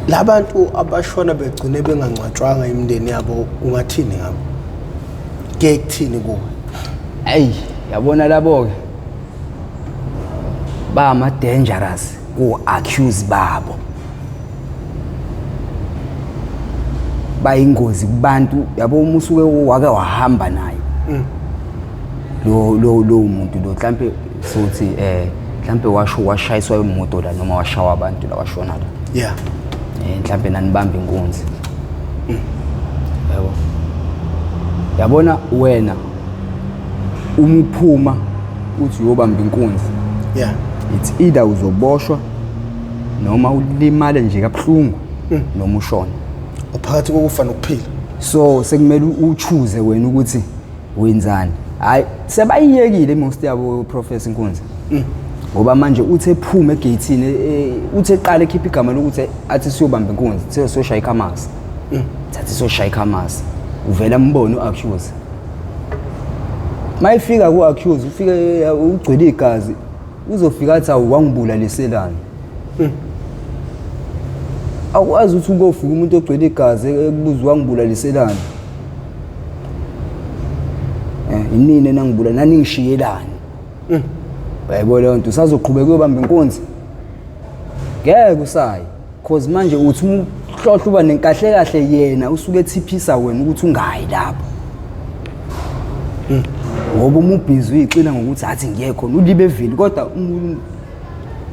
labantu abashona begcine bengangcwatshwanga imindeni yabo, ungathini ngabo? Ke kuthini kuwe? Ayi, yabona labo-ke ba-ama-dangerous ku-accuse babo, bayingozi kubantu, yabo. Uma usuke wake wahamba naye lo lo lo muntu lo, mhlambe sothi mhlambe washo washayiswa imoto la noma washawa abantu la, washona la, mhlambe nanibamba inkunzi, yabo. Yabona wena uma uphuma uthi uyobamba inkunzi, it's either uzoboshwa noma ulimale nje kabuhlungu noma ushone. Uphakathi kokufa nokuphila. So sekumele uchoose wena ukuthi wenzani. Hayi, sebayiyekile most yabo, professor inkunzi, ngoba manje uthi ephuma egeyithini, uthi eqala ekhipha igama lokuthi athi siyobamba inkunzi, thiwe siyoshaya ikhamasi, thathi siyoshaya ikhamasi, uvela mbone u-accuse. Mayifika ku-accuse, ufike ugcwele igazi, uzofika athi, awu, wangibulaliselani? Akwazi ukuthi ukofika umuntu ogcwele igazi ekubuza wangibulaliselani, inini enangibula naningishiyelani? Uyayibona leyo nto? Usazoqhubeka uyobamba inkunzi? Ngeke usayi, cause manje uthi uma uhlohla uba nenkahle kahle, yena usuke ethiphisa wena ukuthi ungayi lapho, ngoba uma ubhizi uyixina ngokuthi athi ngiye khona ulibe evili, kodwa umuntu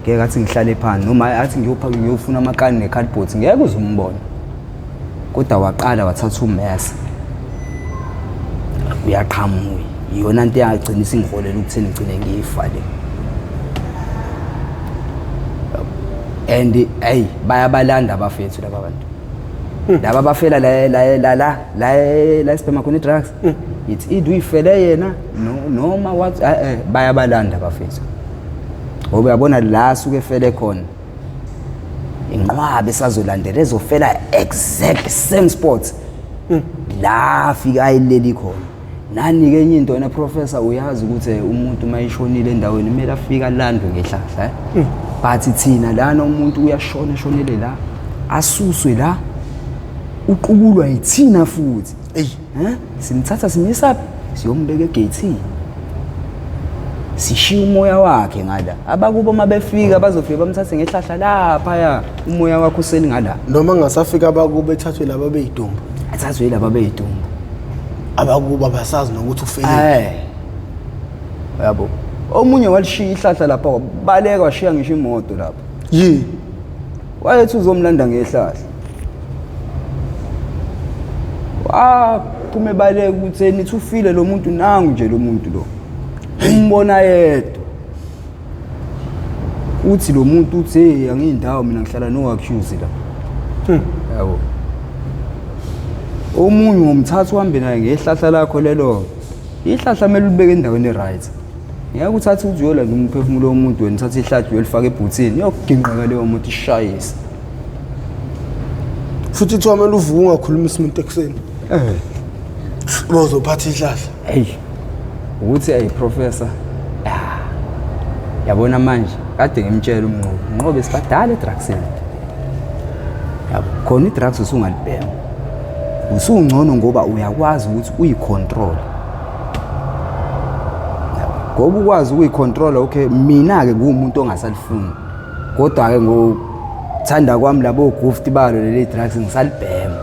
ngeke athi ngihlale phansi noma athi ngiyopha ngiyofuna amakani ne-cardboard, ngeke uze umbone. Kodwa waqala wathatha umese, uyaqhamuka. Iyona nto eyagcina isingiholela ukutheni ngigcine ngifa le. And hey, bayabalanda abafethu laba bantu laba bafela la la la la la la sibhema khona i-drugs. It's either uyifele yena noma what, bayabalanda abafethu, ngoba uyabona la suke efele khona, inqwabe esazolandela ezofela exact same spot la afika ayileli khona. Nani-ke enye into wena professor, uyazi ukuthi umuntu uma eshonile endaweni kumele afike alandwe ngehlahla, eh? But thina lana umuntu uyashona, eshonele la, asuswe la, uqukulwa yithina futhi. Eyi. Eh, simthatha simyisaphi? Siyombeka egeyithini. Sishiya umoya wakhe ngala. Abakubo uma befika bazofika bamthathe ngehlahla laphaya, umoya wakhe useli ngala. Noma ngasafika abakubo ethathwe laba beyidumbu. Athathwe laba beyidumbu. Abakubo abasazi nokuthi ufele. Eh. Yabo. Omunye walishiya ihlahla lapha wabaleka washiya ngisho imoto lapha. Yini? Wayethi uzomlanda ngehlahla. Waphuma ebaleka ukuthi nithi ufile lo muntu, nangu nje lo muntu lo. Umbona yedwa. Uthi lo muntu uthi hey angiyindawo mina ngihlala no accuse la. Yabo. Omunye ngomthatha uhambe naye ngehlahla lakho lelo. Ihlahla kumele ulibeke endaweni e-right. Ngeke uthathe uthi uyolanda umphefumulo womuntu wena uthathe ihlahla uyolifaka ebhuthini iyoginqeka leyo moto ishayise. Futhi kuthiwa kumele uvuke ungakhulumisi umuntu ekuseni. Eh. Bozophatha ihlahla. Hey. Ukuthi hey professor. Ah. Yabona manje kade ngimtshela uMnqobi. Mnqobi sibadala edrugsini. Yabo khona idrugs usungalibhema. Usungcono ngoba uyakwazi ukuthi uyicontrol. Ngoba ukwazi ukuyicontrola, okay, mina ke ngumuntu ongasalifuni. Kodwa ke ngokuthanda kwami labo gift balo leli drugs ngisalibhema.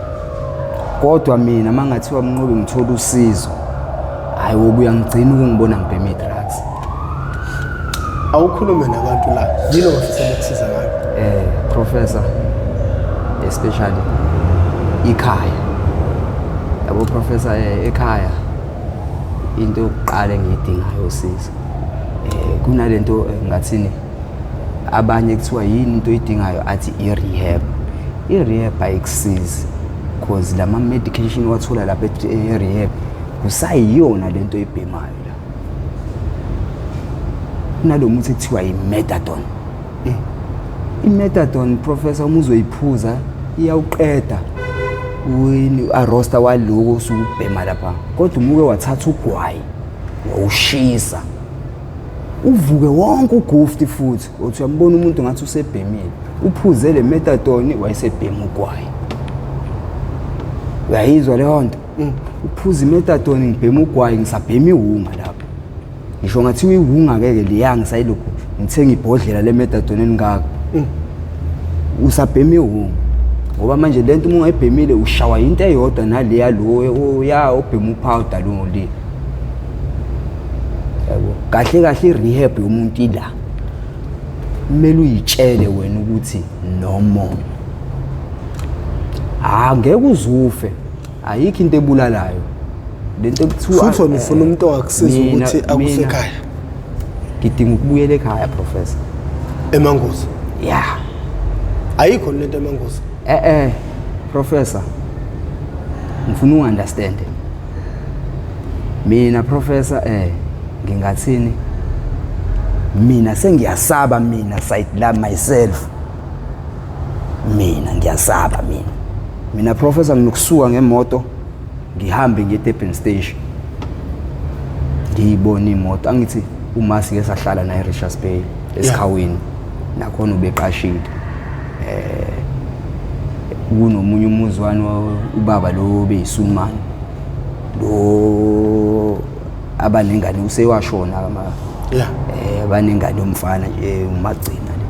Kodwa mina mangathiwa Mnqobi ngithola usizo, hayi wobuya ngigcina ukungibona ngibhema i-drugs. Awukhulume nabantu la. Yini ongafisa ukusiza ngayo? Professor, especially ikhaya. Yabo professor, ekhaya into yokuqala engiyidingayo usizo. Kunalento ngathini abanye kuthiwa yini into oyidingayo, athi i-rehab. I-rehab ayikusizi cause lama medication wathola lapha e-rehab kusayiyona lento oyibhemayo la. Kunalo muthi ekuthiwa i-methadone. I-methadone professor, uma uzoyiphuza iyawuqeda uyini arosta waloko osuke ubhema lapha, kodwa uma uke wathatha ugwayi wawushisa uvuke wonke ugufti futhi uthi uyambona umuntu ngathi usebhemile, uphuze le methadone wayesebhema ugwayi. Uyayizwa leyo nto? Uphuza imethadone, ngibhema ugwayi, ngisabhema iwunga lapho. Ngisho ngathiwa iwunga-ke ke leya ngisayilokhu ngithenga ibhodlela le methadone elingaka. Usabhema iwunga ngoba manje lento uma ungayibhemile ushawa into eyodwa naleya lo ya obhema upowder lo le. Yabo kahle kahle i-rehab yomuntu ila, kumele uyitshele wena ukuthi no more. Ah, ngeke uzufe, ayikho into ebulalayo lento ekuthiwa. Futhi wena ufuna umuntu ongakusiza ukuthi akusekhaya. Ngidinga ukubuyela ekhaya professor. Emanguzi. Ya. Ayikho lento emanguzi. Professor, ngifuna uunderstand mina professor. Ngingathini mina, sengiyasaba mina side la myself, mina ngiyasaba mina professor. Nginokusuka ngemoto ngihambe ngiye Durban station, ngiyibona imoto. Angithi uma sike sahlala naye Richards Bay esikhawini, nakhona ubeqashile kunomunye umuzwane ubaba lo beyisulumane lo abanengane usewashona ama abanengane yomfana nje umagcina le.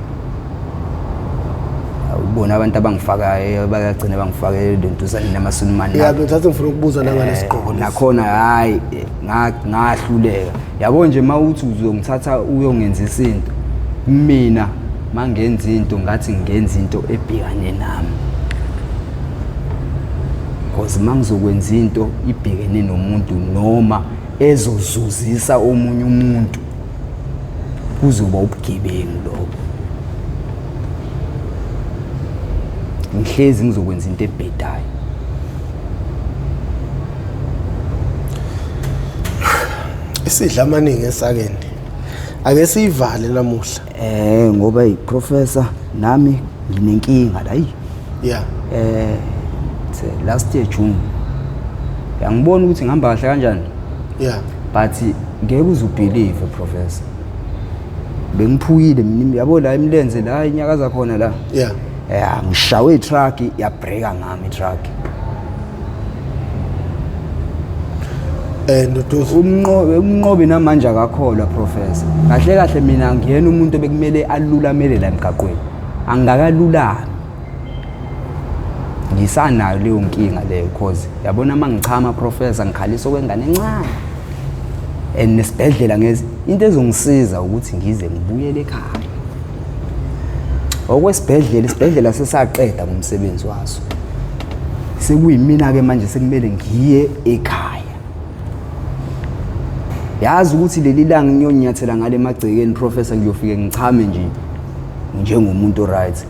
Ubona abantu abangifakayo bayagcina bangifake lentuzane namasulumane. Yeah, bethathe ngifuna ukubuza nangalesigqoko lesi. Nakhona hayi ngahluleka. Yabo nje mawuthi uzongithatha uyongenzisa into, mina mangenza into ngathi ngenza into ebhekane nami, because mangizokwenza into ibhekene nomuntu noma ezozuzisa omunye umuntu kuzoba ubugebengu lokho. Ngihlezi ngizokwenza into ebhedayo. Isidla amaningi esakeni. Ake siyivale namuhla. Ngoba iprofessor nami nginenkinga la. Last year June yangibona ukuthi ngihamba kahle kanjani. But ngeke uze ubelieve professor, bengiphukile mina yabo la emlenze la inyakaza khona la. Ngishawe itruck yabreka ngami itruck. Nduduzo. Umnqobi namanje akakholwa, professor. Kahle kahle mina ngiyena umuntu obekumele alulamele la emgaqweni. Angakalulami. Ngisanayo leyo nkinga leyo, cause yabona uma ngichama, professor, ngikhalisa okwengane encane. And nesibhedlela ngezi into ezongisiza ukuthi ngize ngibuyele ekhaya. Okwesibhedlela, isibhedlela sesaqeda ngomsebenzi waso. Sekuyimina-ke manje sekumele ngiye ekhaya. Yazi ukuthi leli langa ngiyonyathela ngale emagcekeni, professor, ngiyofike ngichame nje njengomuntu, right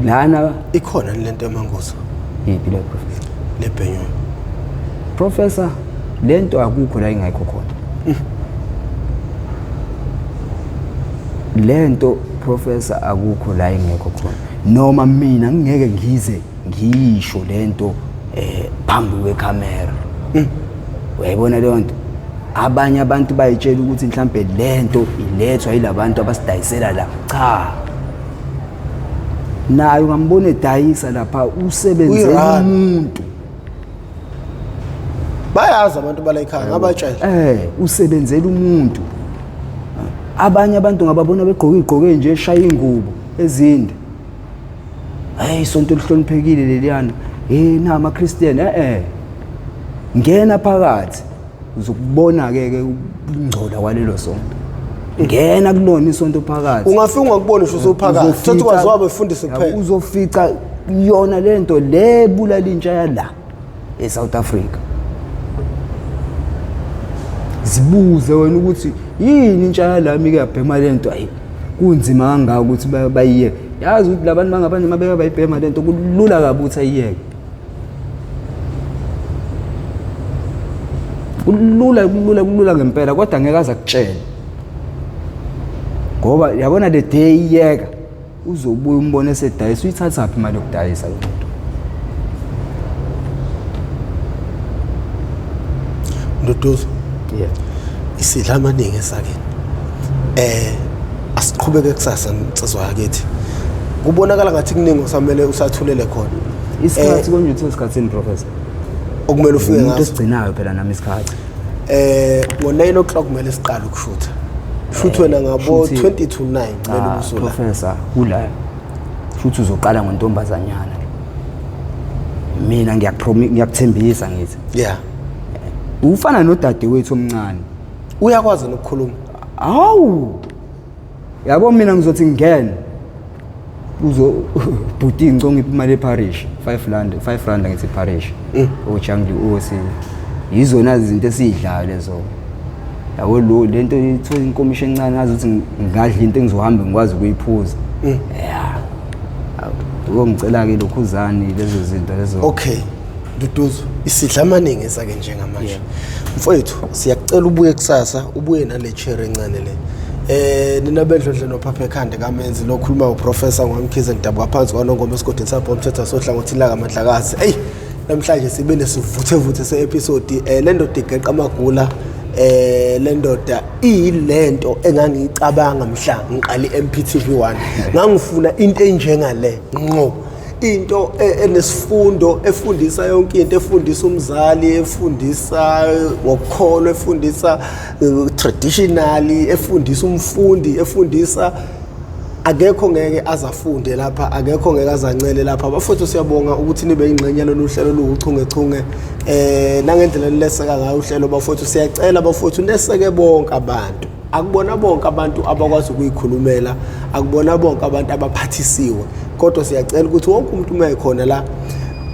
lana. Ikhona lento emangozi? Yiphi le, professor? Lebhenywa. Professor, lento akukho la ingekho khona lento, professor, akukho la ingekho khona. Noma mina ngingeke ngize ngiyisho lento phambi kwekhamera, uyayibona leyo nto. Abanye abantu bayitshela ukuthi mhlambe lento ilethwa yilabantu abasidayisela la. Cha, nayo ngambona edayisa lapha, usebenzela Uyi-run. umuntu. Bayazi abantu bala ekhaya, ngabatshela. Usebenzela umuntu. Abanye abantu ngababona begqoke igqoke nje, eshaya ingubo ezinde. Hey, isonto elihloniphekile leliyana. Hey, na ama Christian, ngena phakathi uzokubona ke ke ukungcola kwalelo sonto. Ngena kulona isonto phakathi. Ungafika ungakuboni usho usuphakathi, thothi kwaziwa befundise kuphela. Uzofica yona lento le bulala intsha yala eSouth Africa. Zibuze wena ukuthi yini intsha yalami ke yabhema lento, ayi kunzima kangaka ukuthi bayiyeke. Yazi ukuthi labantu bangabanye mabeke bayibhema lento, kulula kabi ukuthi ayiyeke. Kulula, kulula, kulula ngempela, kodwa ngeke aze akutshele, ngoba yabona le day iyeka, uzobuya umbone esedayisa. Uyithathaphi imali yokudayisa lo muntu? Nduduzo. Yeah. Isidla amaningi esakeni. Asiqhubeke kusasa, nsizwa yakithi. Kubonakala ngathi kuningi osamele usathulele khona. Isikhathi konje, uthe esikhathini, professor? Okumele ufike umuntu ngaso. Esigcinayo phela nami isikhathi. Ngo-9 o'clock kumele siqale ukushutha. Shuthi wena ngabo 20 to 9 kumele Cha, ubusula. Professor, kula futhi uzoqala ngontombazanyana. Mina ngiyakuthembisa ngithi ufana nodadewethu omncane. Uyakwazi nokukhuluma. Hawu, yabo, mina ngizothi ngingena, uzo bhuti, ngicela ngiphe imali eparish, 5 rand, 5 rand. Ngithi parish ojangli osi yizona izinto esiyidlayo lezo, yabo. Lo lento ithola inkomishi encane, ngazi ukuthi ngingadla into engizohamba ngikwazi ukuyiphuza. Ya, ngicela-ke lokhuzani lezo zinto lezo. Okay. Nduduzo, isidla amaningi esake njengamanje. Mfowethu, siyakucela ubuye kusasa, ubuye nale chair encane le. Nina bendlondle nophapha ekhanda kaMenzi lo khuluma uProfessor Ngwamkhize, ngidabuka phansi kwaNongoma esigodini sapho umthetho sohlangothini la kaMandlakazi. Ey, namhlanje sibe nesivuthevuthe se-episode. Le ndoda igeqa amagula, le ndoda iyilento engangiyicabanga mhla ngiqala i-MPTV 1. Ngangifuna into enjengale ngqo, into enesifundo, efundisa yonke into, efundisa umzali, efundisa ngokukholwa, efundisa traditionally, efundisa umfundi, efundisa akekho ngeke azafunde lapha, akekho ngeke azancele lapha. Bafowethu, siyabonga ukuthi nibe ingxenye yalolu hlelo luwuchungechunge, nangendlela nileseka ngayo uhlelo. Bafowethu, siyacela, bafowethu, neseke bonke abantu. Akubona bonke abantu abakwazi ukuyikhulumela, akubona bonke abantu abaphathisiwe, kodwa siyacela ukuthi wonke umuntu uma ekhona la,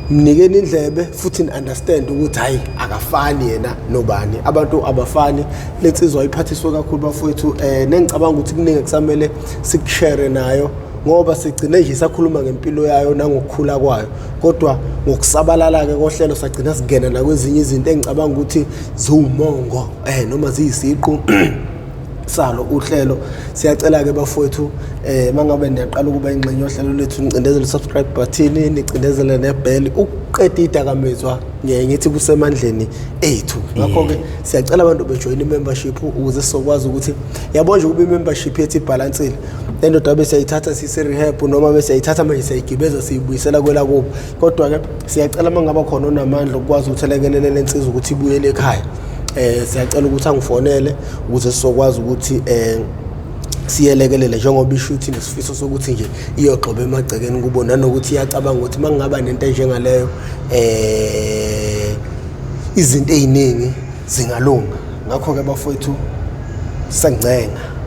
mnikeni indlebe futhi ni-understand ukuthi hhayi, akafani yena nobani, abantu abafani. Lensizwa iphathiswe kakhulu, bafowethu, nengicabanga ukuthi kuningi kusamele sikushare nayo, ngoba sigcine nje sakhuluma ngempilo yayo nangokukhula kwayo, kodwa ngokusabalala-ke kohlelo sagcina singena nakwezinye izinto engicabanga ukuthi ziwumongo noma ziyisiqu. Salo uhlelo. Siyacela-ke bafowethu, mangabe niyaqala ukuba ingxenye yohlelo lethu, nicindezele subscribe button, nicindezele nebell. Ukuqeda idakamizwa ngiyaye ngithi kusemandleni ethu. Ngakho-ke siyacela abantu bejoyine i-membership ukuze sizokwazi ukuthi, yabo nje, ukuba i-membership yethu ibhalansile. Le ndoda bese siyayithatha siyise-rehab, noma bese siyayithatha manje siyayigibeza siyibuyisela kwelakubo. Kodwa-ke siyacela uma ngaba khona onamandla okukwazi ukuthi elekelele le nsizwa ukuthi ibuyele ekhaya, siyacela ukuthi angifonele ukuze sizokwazi ukuthi siyelekelele, njengoba isho ukuthi nesifiso sokuthi nje iyogxoba emagcekeni kubo, nanokuthi iyacabanga ukuthi uma kungaba nento enjengaleyo izinto ey'ningi zingalunga. Ngakho-ke bafowethu, sengincenga.